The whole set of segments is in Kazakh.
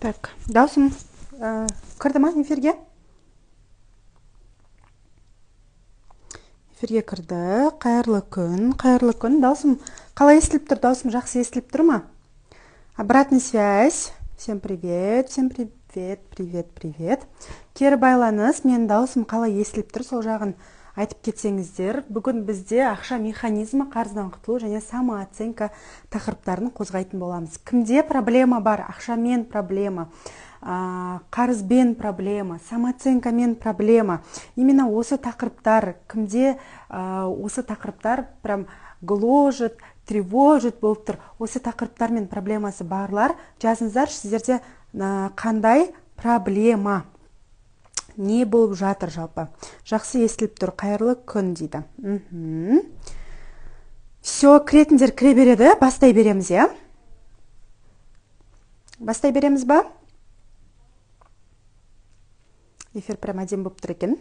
Так, даусым кірді ма эфирге? Эфирге кірді. Қайырлы күн, қайырлы күн. Даусым қалай естіліп тұр? Даусым жақсы естіліп тұр ма? Обратный связь. Всем привет, всем привет, привет, привет. Кері байланыс, менің даусым қалай естіліп тұр, сол жағын айтып кетсеңіздер. Бүгін бізде ақша механизмі, қарыздан құтылу және самооценка тақырыптарын қозғайтын боламыз. Кімде проблема бар? Ақшамен проблема, қарызбен проблема, самооценкамен проблема. Именно осы тақырыптар кімде, осы тақырыптар прям гложет, тревожит болып тұр. Осы тақырыптармен проблемасы барлар, жазыңыздаршы, сіздерде қандай проблема? Не болып жатыр жалпы? Жақсы естіліп тұр, қайырлы күн дейді. Все, кіретіндер кіре береді, бастай береміз, иә? Бастай береміз ба? Эфир прям әдемі болып тұр екен.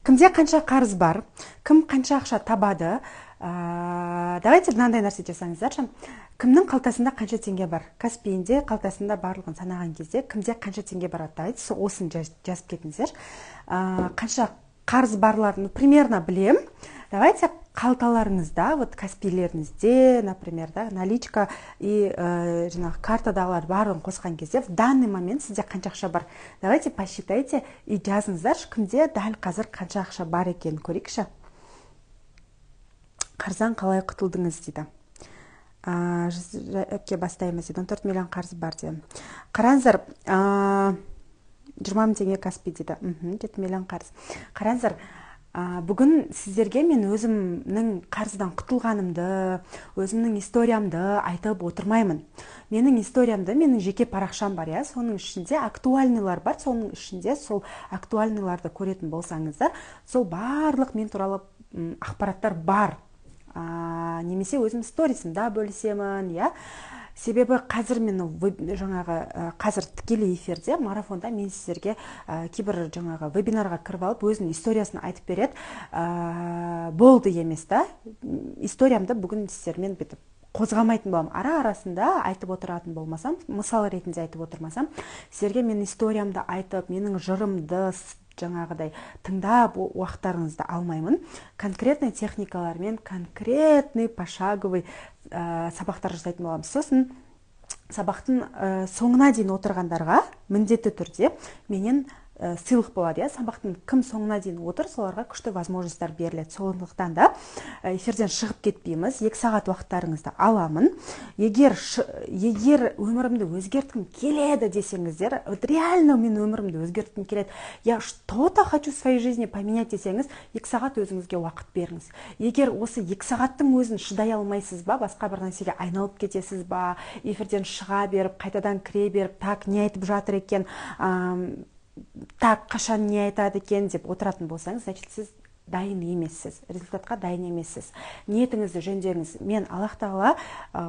Кімде қанша қарыз бар, кім қанша ақша табады? Давайте мынандай нәрсе жасаңыздаршы. Кімнің қалтасында қанша теңге бар? Каспиінде қалтасында барлығын санаған кезде кімде қанша теңге бар? Давайте осыны жазып кетіңіздер. Қанша қарыз барларын примерно білем. Давайте қалталарыңызда, вот каспилеріңізде, например, да, наличка и жаңағы картадағылар барлығын қосқан кезде в данный момент сізде қанша ақша бар? Давайте посчитайте и жазыңыздаршы, кімде дәл қазір қанша ақша бар екенін көрейікші. Қарыздан қалай құтылдыңыз дейді. Әпке бастаймыз дейді. 14 миллион қарыз бар дейді. Қараңыздар, 20 мың теңге Каспи дейді. 7 миллион қарыз. Қараңыздар, бүгін сіздерге мен өзімнің қарыздан құтылғанымды, өзімнің историямды айтып отырмаймын. Менің историямды, менің жеке парақшам бар, иә, соның ішінде актуальныйлар бар, соның ішінде сол актуальныйларды көретін болсаңыздар, сол барлық мен туралы ақпараттар бар. Немесе өзім сторисымда бөлісемін, иә. Себебі қазір мен жаңағы қазір тікелей эфирде, марафонда мен сіздерге кейбір жаңағы вебинарға кіріп алып өзінің историясын айтып береді. Болды емес та. Историямды бүгін сіздермен бүйтіп қозғамайтын боламын. Ара-арасында айтып отыратын болмасам, мысал ретінде айтып отырмасам, сіздерге мен историямды айтып, менің жырымды жаңағыдай тыңдап уақыттарыңызды алмаймын. Конкретный техникалармен, конкретный пошаговый сабақтар жасайтын боламыз. Сосын сабақтың соңына дейін отырғандарға міндетті түрде менен сыйлық болады, иә. Сабақтың кім соңына дейін отыр, соларға күшті возможностьтар беріледі. Сондықтан да эфирден шығып кетпейміз, 2 сағат уақыттарыңызды аламын. Егер өмірімді өзгерткім келеді десеңіздер, вот реально мен өмірімді өзгерткім келеді, я что-то хочу в своей жизни поменять десеңіз, 2 сағат өзіңізге уақыт беріңіз. Егер осы 2 сағаттың өзін шыдай алмайсыз ба, басқа бір нәрсеге айналып кетесіз ба, эфирден шыға беріп, қайтадан кіре беріп, так, не айтып жатыр екен, так, қашан не айтады екен деп отыратын болсаңыз, значит, сіз дайын емессіз, результатқа дайын емессіз. Ниетіңізді жөндеңіз. Мен Аллах тағала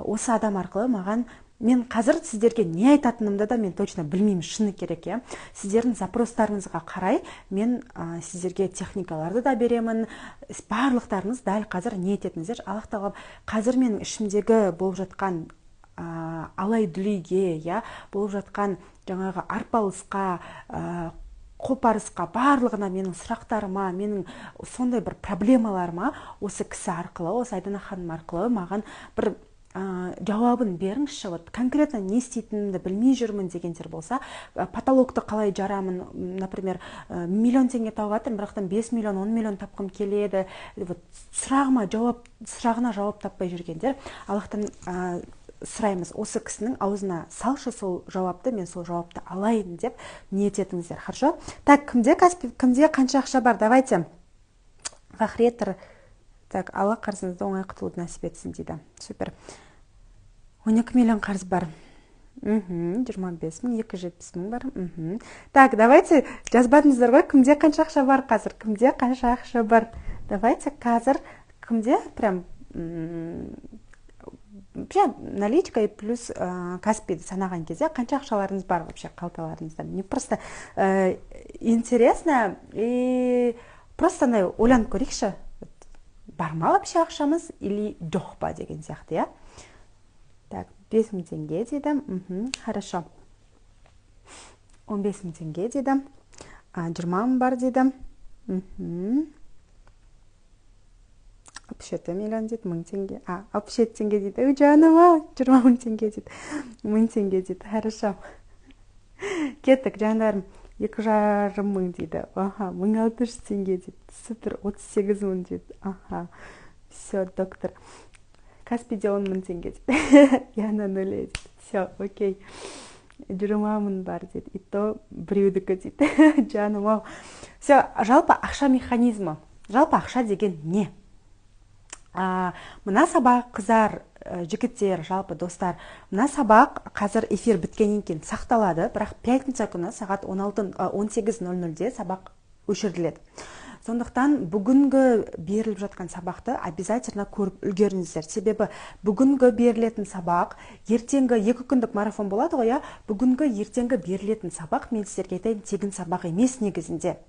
осы адам арқылы маған, мен қазір сіздерге не айтатынымды да мен точно білмеймін, шыны керек, иә. Сіздердің запростарыңызға қарай мен сіздерге техникаларды да беремін. Барлықтарыңыз дәл қазір ниет етіңіздер. Аллах тағала қазір менің ішімдегі болып жатқан алай-дүлейге, иә, болып жатқан жаңағы арпалысқа, қопарысқа, барлығына менің сұрақтарыма, менің сондай бір проблемаларыма осы кісі арқылы, осы Айдана ханым арқылы маған бір жауабын беріңізші. Вот конкретно не істейтінімді білмей жүрмін дегендер болса, потолокты қалай жарамын, например, миллион теңге тауып жатырмын, бірақтан 5 миллион, 10 миллион тапқым келеді. Вот сұрағына жауап таппай жүргендер, Аллахтан сұраймыз, осы кісінің аузына салшы сол жауапты, мен сол жауапты алайын деп ниет етіңіздер. Хорошо? Так, кімде Каспи, кімде қанша ақша бар? Давайте. Фахриеттер. Так, Алла қарызыңызды оңай құтылуды нәсіп етсін дейді. Супер. 12 миллион қарыз бар. 25 мың, 270 мың бар. Так, давайте жазбадыңыздар ғой, кімде қанша ақша бар қазір? Кімде қанша ақша бар? Давайте қазір кімде прям вообще наличка и плюс Каспиді санаған кезде қанша ақшаларыңыз бар вообще қалталарыңызда? Мне просто интересно и просто андай ойланып көрейікші, бар ма вообще ақшамыз или жоқ па деген сияқты, иә? Так, 5000 теңге дейді. Хорошо. 15 000 теңге дейді. 20 мың бар дейді. 67 миллион дейді, мың теңге. А, 67 теңге дейді. Ой, жаным ау, 20 000 теңге дейді. 1000 теңге дейді. Хорошо. Кеттік, жандарым. 2,5 мың дейді. Аха, 1600 теңге дейді. Супер, 38 000 дейді. Аха. Все, доктор. Каспиде 10 000 теңге дейді. Я на нуле дейді. Все, окей. 20 000 бар дейді. И то біреудікі дейді. Жаным ау. Все, жалпы ақша механизмі. Жалпы ақша деген не? Мына сабақ, қыздар, жігіттер, жалпы достар, мына сабақ қазір эфир біткеннен кейін сақталады, бірақ пятница күні сағат 16, 18.00-де сабақ өшіріледі. Сондықтан бүгінгі беріліп жатқан сабақты обязательно көріп үлгеріңіздер, себебі бүгінгі берілетін сабақ, ертеңгі 2 күндік марафон болады ғой, иә. Бүгінгі, ертеңгі берілетін сабақ, мен сіздерге айтайын, тегін сабақ емес. Негізінде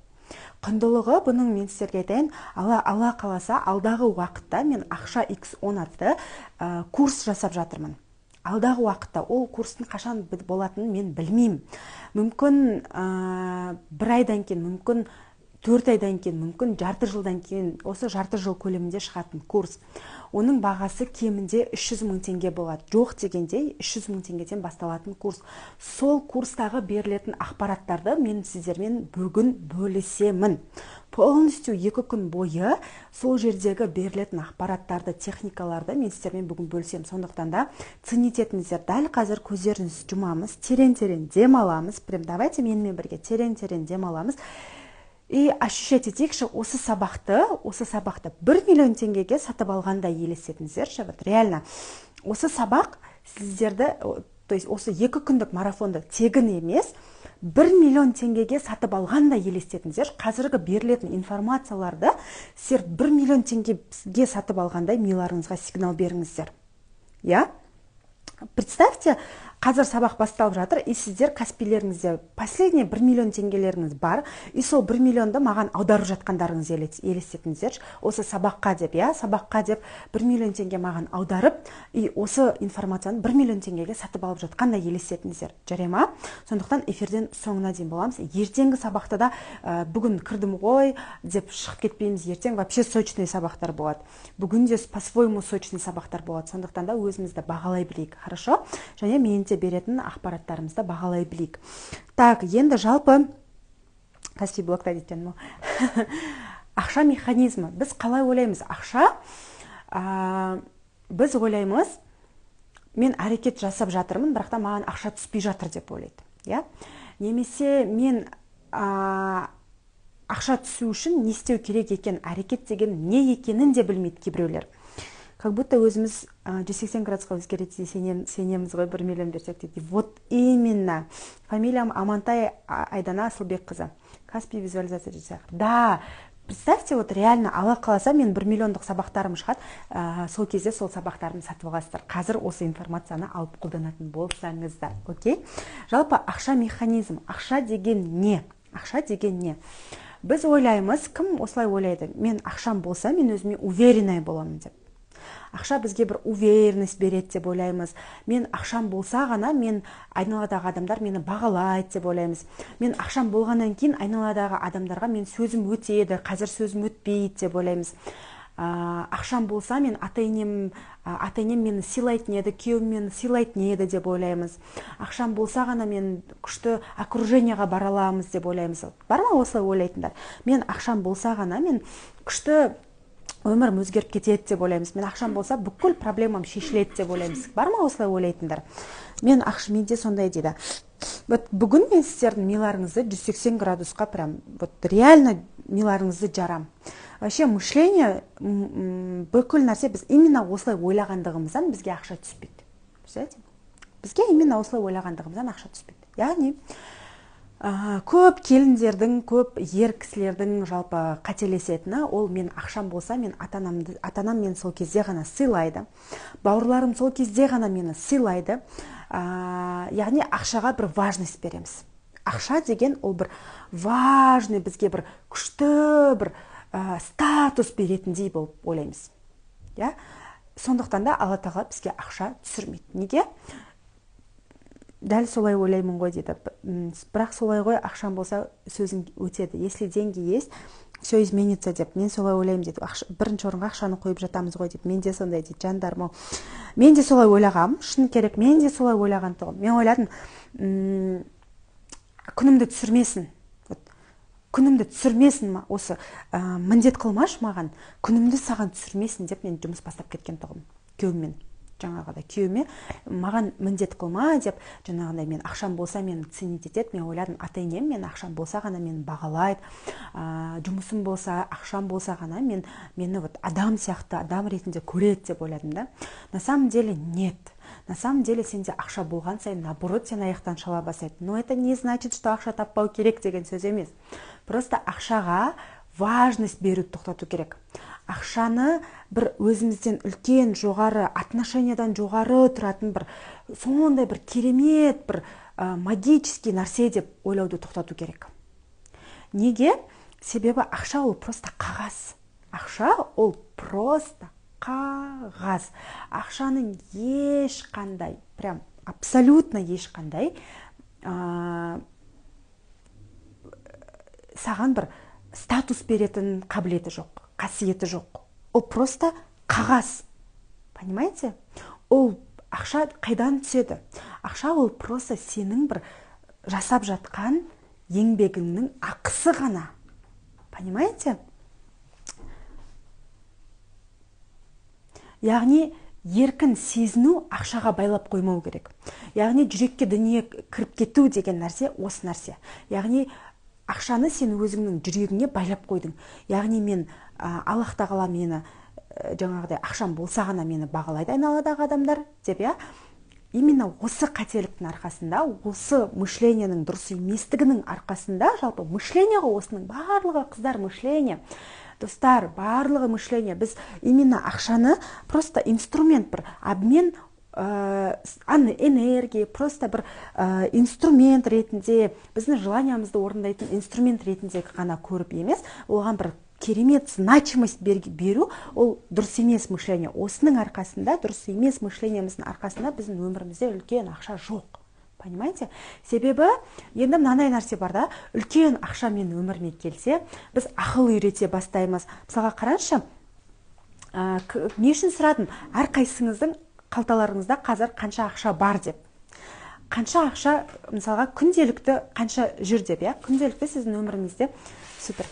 құндылығы бұның, мен сіздерге айтайын, Алла қаласа, алдағы уақытта мен «Ақша X10» атты курс жасап жатырмын. Алдағы уақытта ол курстың қашан болатынын мен білмеймін. Мүмкін, бір айдан кейін, мүмкін, 4 айдан кейін, мүмкін, жарты жылдан кейін. Осы жарты жыл көлемінде шығатын курс. Оның бағасы кемінде 300 мың теңге болады. Жоқ дегенде 300 мың теңгеден басталатын курс. Сол курстағы берілетін ақпараттарды мен сіздермен бүгін бөлісемін. Полностью 2 күн бойы сол жердегі берілетін ақпараттарды, техникаларды мен сіздермен бүгін бөлісемін. Сондықтан да ценить етіңіздер. Дәл қазір көздеріңізді жұмамыз, терең терең дем аламыз. Прям давайте менімен бірге терең терең дем аламыз и ощущать етейікші осы сабақты 1 миллион теңгеге сатып алғандай елестетіңіздерші. Вот реально осы сабақ сіздерді, то есть осы 2 күндік марафонды тегін емес, 1 миллион теңгеге сатып алғандай елестетіңіздер. Қазіргі берілетін информацияларды сіздер 1 миллион теңгеге сатып алғандай миларыңызға сигнал беріңіздер, иә. Представьте, қазір сабақ басталып жатыр, и сіздер каспилеріңізде последний 1 миллион теңгелеріңіз бар, и сол 1 миллионды маған аударып жатқандарыңызды елестетіңіздерші. Осы сабаққа деп, иә, сабаққа деп 1 миллион теңге маған аударып, и осы информацияны 1 миллион теңгеге сатып алып жатқандай елестетіңіздер. Жарай ма? Сондықтан эфирден соңына дейін боламыз. Ертеңгі сабақта да бүгін кірдім ғой деп шығып кетпейміз. Ертең вообще сочный сабақтар болады, бүгін де по своему сочный сабақтар болады. Сондықтан да өзімізді бағалай білейік, хорошо? Және мен де беретін ақпараттарымызды бағалай білейік. Так, енді жалпы Каспи блокта дейді. Ақша механизмі. Біз қалай ойлаймыз ақша? Біз ойлаймыз, мен әрекет жасап жатырмын, бірақ та маған ақша түспей жатыр деп ойлайды, иә. Немесе мен ақша түсу үшін не істеу керек екен, әрекет деген не екенін де білмейді кейбіреулер. Как будто өзіміз 180 градусқа өзгереді, сенеміз ғой, 1 миллион берсек дейді. Вот именно. Фамилиям Амантай Айдана Асылбекқызы. Каспи визуализация жасайық. Да, представьте, вот реально, Алла қаласа, мен 1 миллиондық сабақтарым шығады, сол кезде сол сабақтарымды сатып аласыздар, қазір осы информацияны алып қолданатын болсаңыздар. Окей, жалпы ақша механизм. Ақша деген не? Ақша деген не? Біз ойлаймыз, кім осылай ойлайды, мен ақшам болса, мен өзіме уверенный боламын деп? Ақша бізге бір уверенность береді деп ойлаймыз. Мен ақшам болса ғана, мен айналадағы адамдар мені бағалайды деп ойлаймыз. Мен ақшам болғаннан кейін айналадағы адамдарға мен сөзім өтеді, қазір сөзім өтпейді деп ойлаймыз. Ақшам болса, мен ата енем мені сыйлайтын еді, күйеуім мені сыйлайтын еді деп ойлаймыз. Ақшам болса ғана, мен күшті окружение ға бара аламыз деп ойлаймыз. Бар ма осылай ойлайтындар? Мен ақшам болса ғана, мен күшті өмірім өзгеріп кетеді деп ойлаймыз. Мен ақшам болса, бүкіл проблемам шешіледі деп ойлаймыз. Бар ма осылай ойлайтындар? Мен ақша, менде сондай дейді. Вот бүгін мен сіздердің миларыңызды 180 градусқа, прям вот реально миларыңызды жарам. Вообще мышление, бүкіл нәрсе. Біз именно осылай ойлағандығымыздан бізге ақша түспейді. Представляете, бізге именно осылай ойлағандығымыздан ақша түспейді. Яғни көп келіндердің, көп ер кісілердің жалпы қателесетіні ол: мен ақшам болса, мен ата анам мені сол кезде ғана сыйлайды, бауырларым сол кезде ғана мені сыйлайды. Яғни ақшаға бір важность береміз. Ақша деген ол бір важный, бізге бір күшті бір статус беретіндей болып ойлаймыз, иә. Сондықтан да Алла Тағала бізге ақша түсірмейді. Неге? Дәл солай ойлаймын ғой дейді. Бірақ солай ғой, ақшам болса сөзің өтеді. Если деньги есть, все изменится деп. Мен солай ойлаймын дейді. Бірінші орынға ақшаны қойып жатамыз ғой дейді. Мен де сондай дейді, жандарым. Мен де солай ойлағам, шын керек, мен де солай ойлаған тұғым. Мен ойладым, күнімді түсірмесін. Күнімді түсірмесін, осы міндет қылмашы маған, күнімді саған түсірмесін деп мен жұмыс бастап кеткен тұғым күйеуіммен. Жаңағыдай күйеуіме маған міндет қылма деп, жаңағындай мен ақшам болса мені ценить етеді. Мен ойладым, ата енем мен ақшам болса ғана мені бағалайды, жұмысым болса, ақшам болса ғана мені вот адам сияқты, адам ретінде көреді деп ойладым да. На самом деле нет. На самом деле сенде ақша болған сайын, наоборот, сен аяқтан шала бастайды. Но это не значит, что ақша таппау керек деген сөз емес. Просто ақшаға важность беруді тоқтату керек. Ақшаны бір өзімізден үлкен, жоғары, отношениядан жоғары тұратын бір сондай бір керемет, бір магический нәрсе деп ойлауды тоқтату керек. Неге? Себебі ақша ол просто қағаз. Ақша ол просто қағаз. Ақшаның ешқандай, прям абсолютно ешқандай саған бір статус беретін қабілеті жоқ, қасиеті жоқ. Ол просто қағаз. Понимаете? Ол ақша қайдан түседі? Ақша ол просто сенің бір жасап жатқан еңбегіңнің ақысы ғана. Понимаете? Яғни еркін сезіну ақшаға байлап қоймау керек. Яғни жүрекке дүние кіріп кету деген нәрсе осы нәрсе. Яғни ақшаны сен өзіңнің жүрегіңе байлап қойдың. Яғни мен Аллах тағала мені жаңағыдай ақшам болса ғана мені бағалайды айналадағы адамдар деп, иә. Именно осы қателіктің арқасында, осы мышлениенің дұрыс еместігінің арқасында, жалпы мышление ғой осының барлығы, қыздар, мышление. Достар, барлығы мышление. Біз именно ақшаны просто инструмент, бір обмен энергии, просто бір инструмент ретінде, біздің желаниямызды орындайтын инструмент ретінде ғана көріп емес, оған бір керемет значимость беру, ол дұрыс емес мышление. Осының арқасында, дұрыс емес мышлениеміздің арқасында біздің өмірімізде үлкен ақша жоқ. Понимаете? Себебі енді мынандай нәрсе бар да, үлкен ақша мен өміріме келсе, біз ақыл үйрете бастаймыз. Мысалға қараңызшы, не үшін сұрадым? Әрқайсыңыздың қалталарыңызда қазір қанша ақша бар деп. Қанша ақша, мысалға, күнделікті қанша жүр деп, иә? Күнделікті сіздің өміріңізде супер.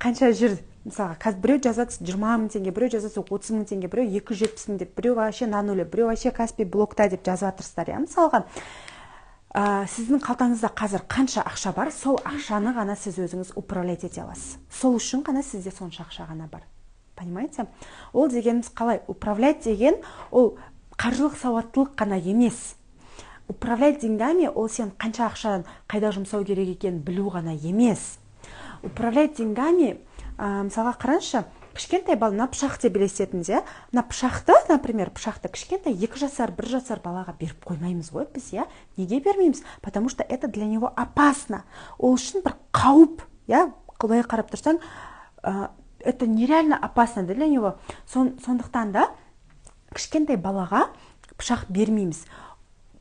Қанша жүр? Мысалға, қазір біреу жазады 20 мың теңге, біреу жазады 30 мың теңге, біреу 270 мың деп, біреу вообще на нуле, біреу вообще Каспи блокта деп жазып жатырсыздар, иә? Мысалға, сіздің қалтаңызда қазір қанша ақша бар, сол ақшаны ғана сіз өзіңіз управлять ете аласыз. Сол үшін ғана сізде сонша ақша ғана бар. Понимаете? Ол дегеніміз қалай? Управлять деген ол қаржылық сауаттылық қана емес. Управлять деньгами ол сен қанша ақшаны қайда жұмсау керек екенін білу ғана емес. Управлять деньгами, мысалға қараңызшы, кішкентай бала, мына пышақ деп елестетіңіз, иә? Мына пышақты, например, пышақты кішкентай 2 жасар, 1 жасар балаға беріп қоймаймыз ғой біз, иә? Неге бермейміз? Потому что это для него опасно. Ол үшін бір қауіп, иә? Былай қарап тұрсаң, это нереально опасно для него. Сондықтан да кішкентай балаға пышақ бермейміз.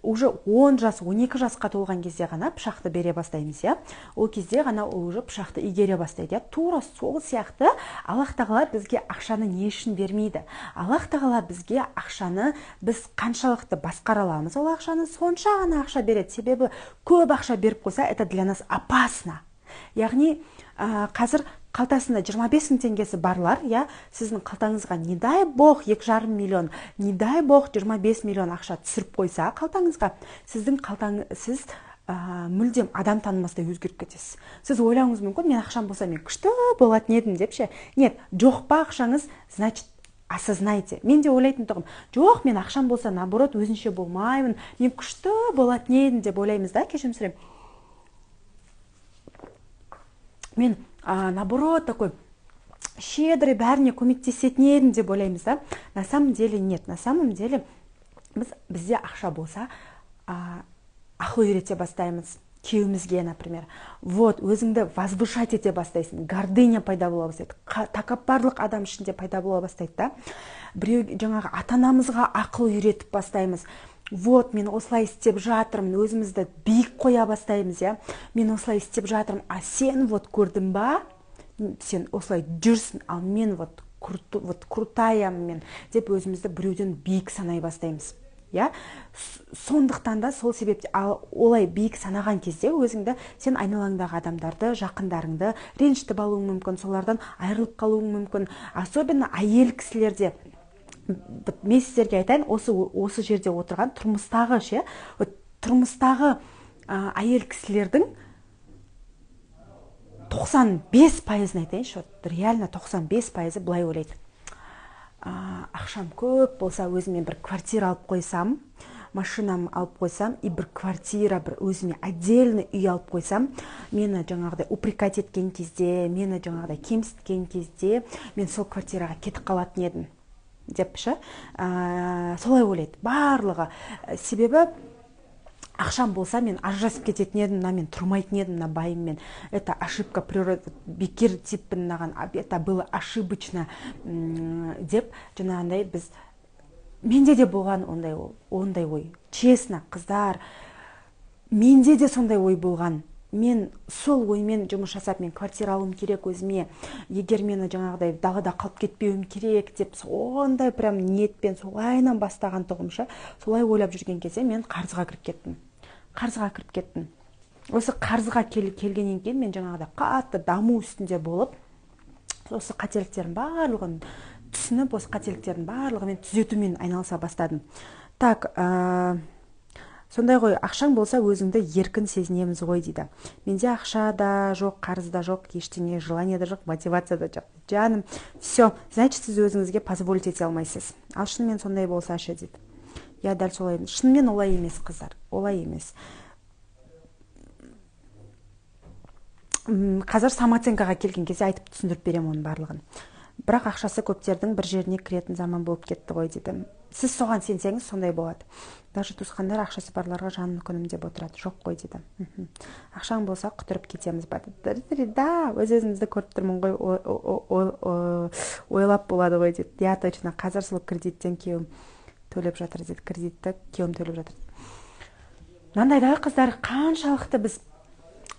Уже 10 жас, 12 жасқа толған кезде ғана пышақты бере бастаймыз, иә? Ол кезде ғана ол уже пышақты игере бастайды, иә? Тура сол сияқты Аллах тағала бізге ақшаны не үшін бермейді? Аллах тағала бізге ақшаны, біз қаншалықты басқара аламыз ол ақшаны, сонша ғана ақша береді. Себебі көп ақша беріп қойса, это для нас опасно. Яғни, қазір қалтасында 25 мың теңгесі барлар, иә, сіздің қалтаңызға не дай бог 2,5 миллион, не дай бог 25 миллион ақша түсіріп қойса қалтаңызға, сіздің сіз мүлдем адам танымастай өзгеріп кетесіз. Сіз ойлауыңыз мүмкін, мен ақшам болса мен күшті болатын едім деп ше. Нет, жоқ па ақшаңыз, значит, осознайте. Мен де ойлайтын тұғым, жоқ, мен ақшам болса, наоборот, өзінше болмаймын, мен күшті болатын едім деп ойлаймыз да, кешірім сұраймын. Мен наоборот, такой щедрый, бәріне көмектесетін едім деп ойлаймыз да. На самом деле нет. На самом деле бізде ақша болса, ақыл үйрете бастаймыз. Күйеуімізге, например. Вот, өзіңді возвышать ете бастайсың, гордыня пайда бола бастайды, тәкаппарлық адам ішінде пайда бола бастайды да. Біреу жаңағы ата анамызға ақыл үйретіп бастаймыз. Вот, мен осылай істеп жатырмын, өзімізді биік қоя бастаймыз, иә. Мен осылай істеп жатырмын, а сен вот көрдің ба, сен осылай жүрсің, ал мен вот, вот крутая мен деп өзімізді біреуден биік санай бастаймыз. Иә, сондықтан да сол себепте, ал олай биік санаған кезде өзіңді, сен айналаңдағы адамдарды, жақындарыңды ренжітіп алуың мүмкін, солардан айырылып қалуың мүмкін. Особенно әйел кісілерде. Мен сіздерге айтайын, осы жерде отырған тұрмыстағы ше, вот тұрмыстағы әйел кісілердің 95%-ын айтайыншы, вот реально 95%-ы былай ойлайды: ақшам көп болса, өзіме бір квартира алып қойсам, машинам алып қойсам и бір квартира, бір өзіме отдельный үй алып қойсам, мені жаңағыдай упрекать еткен кезде, мені жаңағыдай кемсіткен кезде мен сол квартираға кетіп қалатын едім деп ше. Солай ойлайды барлығы. Себебі ақшам болса, мен ажырасып кететін едім, мына мен тұрмайтын едім мына байыммен, это ошибка природы, бекер типпін мынаған, это было ошибочно деп. Жаңағындай біз, менде де болған ондай ой, честно, қыздар, менде де сондай ой болған. Мен сол оймен жұмыс жасап, мен квартира алуым керек өзіме, егер мені жаңағыдай далада қалып кетпеуім керек деп, сондай прям ниетпен солайынан бастаған тұғым ше. Солай ойлап жүрген кезде мен қарызға кіріп кеттім, қарызға кіріп кеттім. Осы қарызға келгеннен кейін мен жаңағыдай қатты даму үстінде болып, осы қателіктердің барлығын түсініп, осы қателіктердің барлығымен түзетумен айналыса бастадым. Так, сондай ғой, ақшаң болса, өзіңді еркін сезінеміз ғой дейді. Менде ақша да жоқ, қарыз да жоқ, ештеңе, желание да жоқ, мотивация да жоқ, жаным. Все, значит, сіз өзіңізге позволить ете алмайсыз. Ал шынымен сондай болса ше дейді. Иә, дәл солай. Шынымен олай емес, қыздар, олай емес. Қазір самооценкаға келген кезде айтып, түсіндіріп беремін оның барлығын. Бірақ ақшасы көптердің бір жеріне кіретін заман болып кетті ғой дейді. Сіз соған сенсеңіз, сондай болады. Даже туысқандар ақшасы барларға жаным, күнім деп отырады, жоқ қой дейді. Ақшаң болса, құтырып кетеміз ба дейді. Да, өз өзімізді көріп тұрмын ғой, ойлап болады ғой дейді. Иә, точно. Қазір сол кредиттен күйеуім төлеп жатыр дейді, кредитті күйеуім төлеп жатыр. Мынандай да, қыздар, қаншалықты біз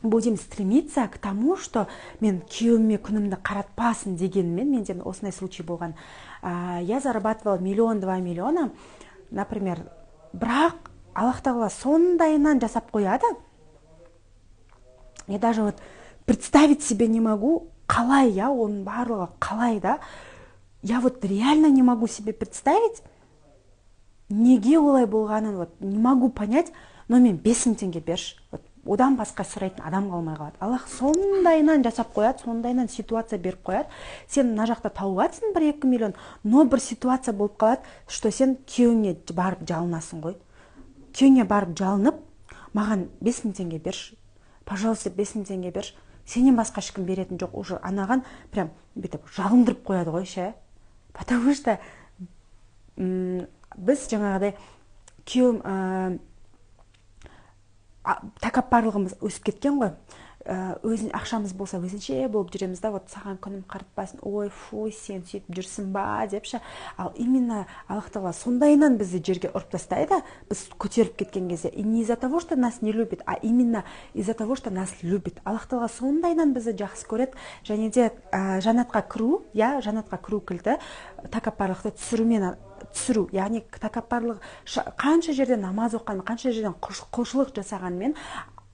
будем стремиться к тому, что мен күйеуіме күнімді қаратпасын дегенмен, менде осындай случай болған. Я зарабатывала миллион, 2 миллиона, например, бірақ Аллах тағала сондайынан жасап қояды, я даже вот представить себе не могу, қалай я, оның барлығы қалай да. Я вот реально не могу себе представить, неге олай болғанын, вот не могу понять. Но мен 5000 теңге берші, вот одан басқа сұрайтын адам қалмай қалады. Аллах сондайынан жасап қояды, сондайынан ситуация беріп қояды. Сен мына жақта тауып жатырсың 1-2 миллион, но бір ситуация болып қалады, что сен күйеуіңе барып жалынасың ғой. Күйеуіңе барып жалынып, маған 5000 теңге берші, пожалуйста, 5000 теңге берші, сенен басқа ешкім беретін жоқ. Уже анаған прям бүйтіп жалындырып қояды ғой ше. Потому что біз жаңағыдай күйеуім тәкаппарлығымыз өсіп кеткен ғой. Өзін ақшамыз болса, өзінше болып жүреміз да. Вот саған күнім қаратпасын, ой, фу, сен сөйтіп жүрсің ба деп ше. Ал именно Аллах тағала сондайынан бізді жерге ұрып тастайды, біз көтеріліп кеткен кезде. И не из-за того, что нас не любит, а именно из-за того, что нас любит. Аллах тағала сондайынан бізді жақсы көреді. Және де жәннатқа кіру, иә, жәннатқа кіру кілті тәкаппарлықты түсірумен, түсіру. Яғни тәкаппарлық, қанша жерден намаз оқыған, қанша жерден құлшылық жасағанмен,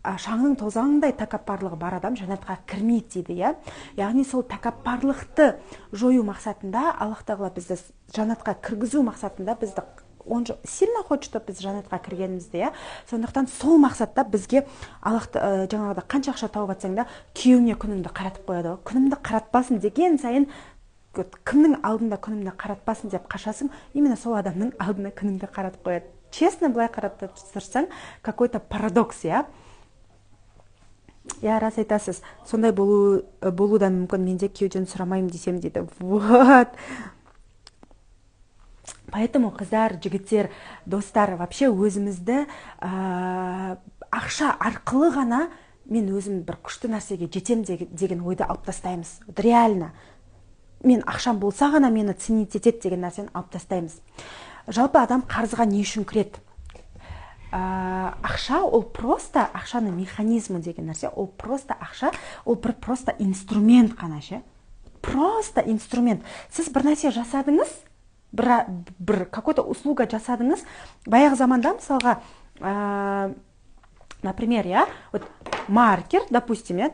шаңның тозаңындай тәкаппарлығы бар адам жәннатқа кірмейді дейді, иә. Яғни сол тәкаппарлықты жою мақсатында, Аллах тағала бізді жәннатқа кіргізу мақсатында, бізді, он же сильно хочет, чтобы біз жәннатқа кіргенімізді, иә. Сондықтан сол мақсатта бізге Аллах жаңағыдай қанша ақша тауып жатсаң да, күйеуіңе күніңді қаратып қояды ғой. Күнімді қаратпасын деген сайын, кімнің алдында күнімді қаратпасын деп қашасың, именно сол адамның алдына күніңді қаратып қояды. Честно, былай қарап тұрсаң, какой то парадокс, иә. Иә, рас айтасыз, сондай болу да мүмкін. Менде күйеуден сұрамаймын десем дейді. Вот поэтому, қыздар, жігіттер, достар, вообще өзімізді Ақша арқылы ғана мен өзім бір күшті нәрсеге жетем деген ойды алып тастаймыз. Вот реально мен ақшам болса ғана мені ценить етеді деген нәрсені алып тастаймыз. Жалпы адам қарызға не үшін кіреді? Ақша ол просто, ақшаның механизмі деген нәрсе ол просто ақша, ол бір просто инструмент қана ше, просто инструмент. Сіз бір нәрсе жасадыңыз, бір какой-то услуга жасадыңыз. Баяғы заманда, мысалға, например, иә, вот маркер, допустим, иә,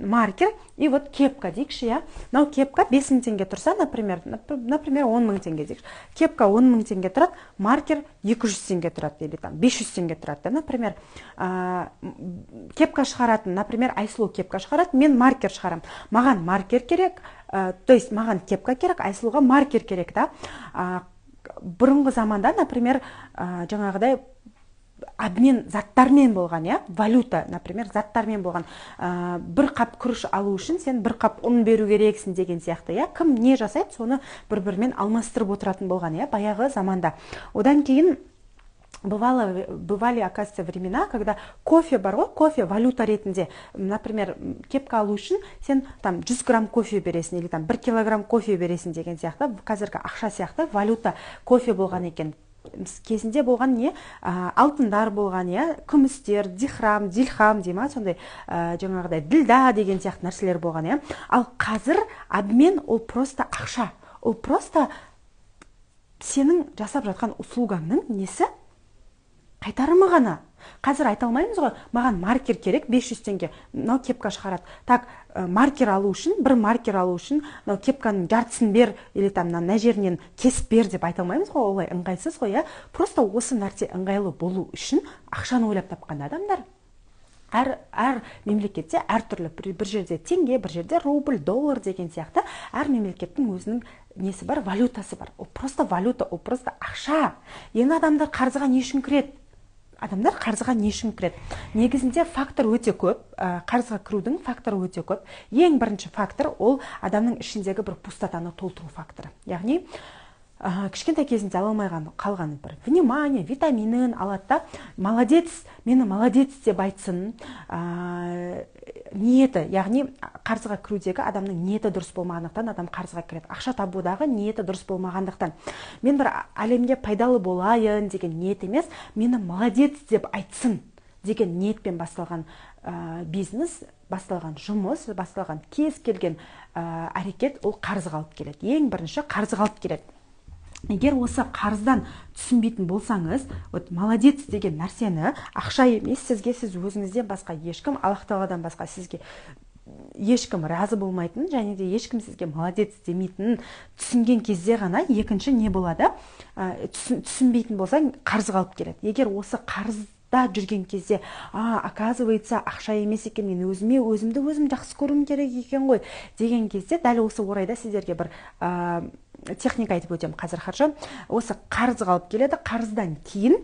маркер и вот кепка дейікші, иә. Мынау кепка 5000 теңге тұрса, например, 10 000 теңге дейікші. Кепка 10 000 теңге тұрады, маркер 200 теңге тұрады или там 500 теңге тұрады да, например. Кепка шығаратын, например, Айсұлу кепка шығарады, мен маркер шығарамын. Маған маркер керек, то есть маған кепка керек, Айсұлуға маркер керек да. Бұрынғы заманда, например, жаңағыдай обмен заттармен болған, иә, валюта, например, заттармен болған. Бір қап күріш алу үшін сен бір қап ұн беру керексің деген сияқты, иә. Кім не жасайды, соны бір бірімен алмастырып отыратын болған, иә, баяғы заманда. Одан кейін бывали, оказывается, времена, когда кофе бар ғой, кофе валюта ретінде. Например, кепка алу үшін сен там 100 грамм кофе бересің или там 1 килограмм кофе бересің деген сияқты. Қазіргі ақша сияқты валюта кофе болған екен. Кезінде болған не, алтындар болған, иә, күмістер, дихрам, дилхам дей ма, сондай, жаңағыдай ділда деген сияқты нәрселер болған, иә. Ал қазір обмен ол просто ақша, ол просто сенің жасап жатқан услугаңның несі, қайтарымы ғана. Қазір айта алмаймыз ғой: маған маркер керек 500 теңге, мынау кепка шығарады. Так, маркер алу үшін, бір маркер алу үшін мынау кепканың жартысын бер или там мына жерінен кесіп бер деп айта алмаймыз ғой, олай ыңғайсыз ғой, иә. Просто осы нәрсе ыңғайлы болу үшін ақшаны ойлап тапқан адамдар. Әр мемлекетте әртүрлі: бір жерде теңге, бір жерде рубль, доллар деген сияқты. Әр мемлекеттің өзінің несі бар, валютасы бар. Ол просто валюта, ол просто ақша. Енді адамдар қарызға не үшін кіреді? Адамдар қарызға не үшін кіреді? Негізінде фактор өте көп, қарызға кірудің факторы өте көп. Ең бірінші фактор ол адамның ішіндегі бір пустотаны толтыру факторы, яғни кішкентай кезінде ала алмай қалған бір внимание, витаминін алады да, молодец, мені молодец деп айтсын ниеті. Яғни қарызға кірудегі адамның ниеті дұрыс болмағандықтан адам қарызға кіреді. Ақша табудағы ниеті дұрыс болмағандықтан, мен бір әлемге пайдалы болайын деген ниет емес, мені молодец деп айтсын деген ниетпен басталған бизнес, басталған жұмыс, басталған кез келген әрекет ол қарызға алып келеді. Ең бірінші қарызға алып келеді. Егер осы қарыздан түсінбейтін болсаңыз, вот молодец деген нәрсені ақша емес сізге, сіз өзіңізден басқа ешкім, Аллах тағаладан басқа сізге ешкім разы болмайтын және де ешкім сізге молодец демейтінін түсінген кезде ғана екінші не болады? Түсінбейтін болсаң, қарызға алып келеді. Егер осы қарызда жүрген кезде: а, оказывается, ақша емес екен, мен өзіме, өзімді өзім жақсы көруім керек екен ғой деген кезде, дәл осы орайда сіздерге бір техника айтып өтемін қазір, хорошо? Осы қарызға алып келеді. Қарыздан кейін,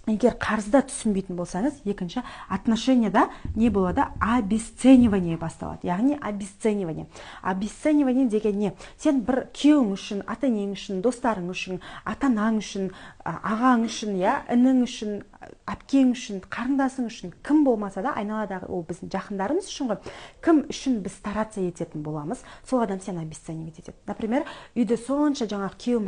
егер қарызда түсінбейтін болсаңыз, екінші отношенияда не болады? Обесценивание басталады. Яғни обесценивание. Обесценивание деген не? Сен бір күйеуің үшін, ата енең үшін, достарың үшін, ата анаң үшін, ағаң үшін, иә, інің үшін, әпкең үшін, қарындасың үшін, кім болмаса да айналадағы, ол біздің жақындарымыз үшін ғой, кім үшін біз стараться ететін боламыз, сол адам сені обесценивать етеді. Например, үйде сонша жаңағы күйеуім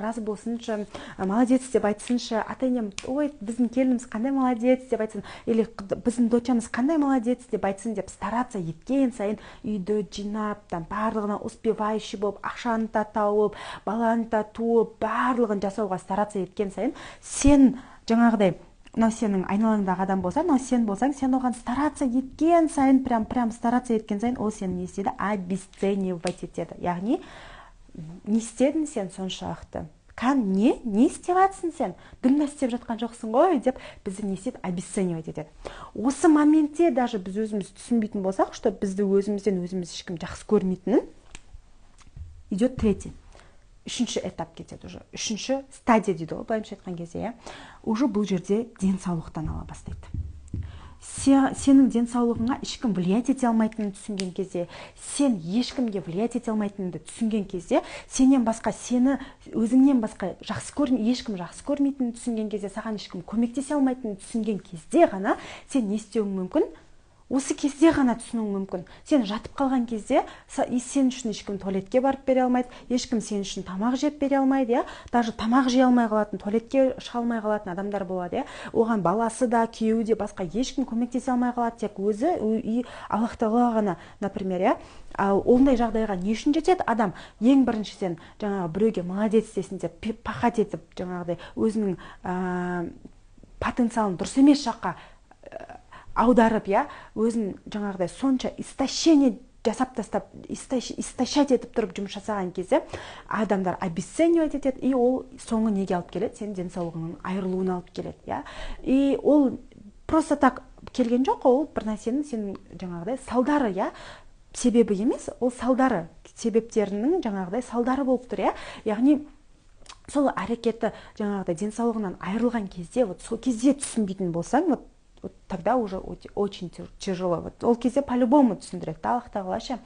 разы болсыншы, молодец деп айтсыншы, ата енем ой, біздің келініміз қандай молодец деп айтсын или біздің дочамыз қандай молодец деп айтсын деп стараться еткен сайын, үйді жинап, там барлығына успевающий болып, ақшаны да тауып, баланы да туып, барлығын жасауға стараться еткен сайын, сен жаңағыдай мынау сенің айналаңдағы адам болса, мынау сен болсаң, сен оған стараться еткен сайын, прям стараться еткен сайын, ол сені не істейді? Обесценивать етеді. Яғни не істедің сен соншалықты, кән, не істеп жатырсың сен, дым да істеп жатқан жоқсың ғой деп бізді не істейді? Обесценивать етеді. Осы моментте даже біз өзіміз түсінбейтін болсақ, что бізді өзімізден өзіміз ешкім жақсы көрмейтінін, идет третий, үшінші этап кетеді уже, үшінші стадия дейді ғой былайша айтқан кезде, иә. Уже бұл жерде денсаулықтан ала бастайды. Сенің денсаулығыңа ешкім влиять ете алмайтынын түсінген кезде, сен ешкімге влиять ете алмайтыныңды түсінген кезде, сенен басқа, сені өзіңнен басқа жақсы көр, ешкім жақсы көрмейтінін түсінген кезде, саған ешкім көмектесе алмайтынын түсінген кезде ғана сен не істеуің мүмкін? Осы кезде ғана түсінуің мүмкін. Сен жатып қалған кезде сен үшін ешкім туалетке барып бере алмайды, ешкім сен үшін тамақ жеп бере алмайды, иә. Даже тамақ жей алмай қалатын, туалетке шыға алмай қалатын адамдар болады, иә. Оған баласы да, күйеуі де, басқа ешкім көмектесе алмай қалады, тек өзі и Аллах Тағала ғана, например, иә. Ал ондай жағдайға не үшін жетеді адам? Ең бірінші, сен жаңағы біреуге молодец десін деп пахать етіп, жаңағыдай өзінің потенциалын дұрыс емес жаққа аударып, иә, өзін жаңағыдай сонша истощение жасап тастап, истощать етіп тұрып жұмыс жасаған кезде адамдар обесценивать етеді. И ол соңы неге алып келеді? Сенің денсаулығыңнан айырылуына алып келеді, иә. И ол просто так келген жоқ, ол бір нәрсенің сенің жаңағыдай салдары, иә, себебі емес, ол салдары, себептерінің жаңағыдай салдары болып тұр, иә. Яғни сол әрекеті жаңағыдай денсаулығынан айырылған кезде, вот сол кезде түсінбейтін болсаң, вот тогда уже очень тяжело. Вот ол кезде по-любому түсіндіреді да Аллах Тағала ше: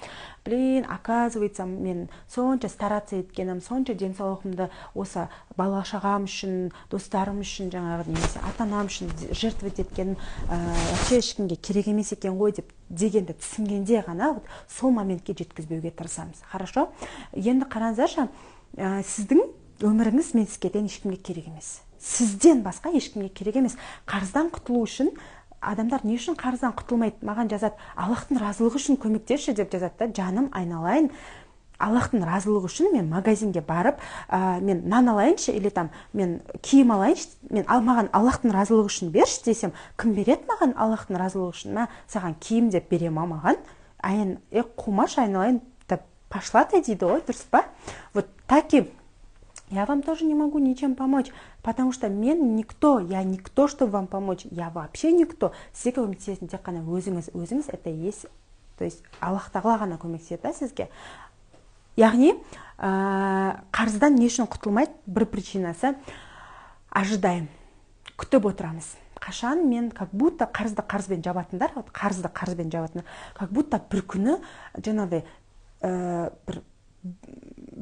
блин, оказывается, мен сонша стараться еткенім, сонша денсаулығымды осы бала шағам үшін, достарым үшін, жаңағы немесе ата анам үшін жертвовать еткенім вообще ешкімге керек емес екен ғой деп дегенді түсінгенде ғана, вот сол моментке жеткізбеуге тырысамыз. Хорошо, енді қараңыздаршы, сіздің өміріңіз, мен сізге айтайын, ешкімге керек емес, сізден басқа ешкімге керек емес. Қарыздан құтылу үшін, адамдар не үшін қарыздан құтылмайды? Маған жазады: «Аллахтың разылығы үшін көмектесші», – деп жазады да. Жаным, айналайын, Аллахтың разылығы үшін мен магазинге барып, мен нан алайыншы или там мен киім алайыншы, мен ал маған Аллахтың разылығы үшін берші десем, кім береді маған Аллахтың разылығы үшін? Мә саған киім деп бере ма маған? Айын, е, қумашы, айналайын, да пошла ты дейді ғой, дұрыс па? Вот так и я вам тоже не могу ничем помочь, потому что мен никто, я никто, чтобы вам помочь, я вообще никто. Сізге көмектесетін тек қана өзіңіз, өзіңіз это и есть, то есть Аллах Тағала ғана көмектеседі да сізге. Яғни қарыздан не үшін құтылмайды? Бір причинасы: ожидаем, күтіп отырамыз, қашан мен, как будто қарызды қарызбен жабатындар, вот қарызды қарызбен жабатындар, как будто бір күні жаңағыдай бір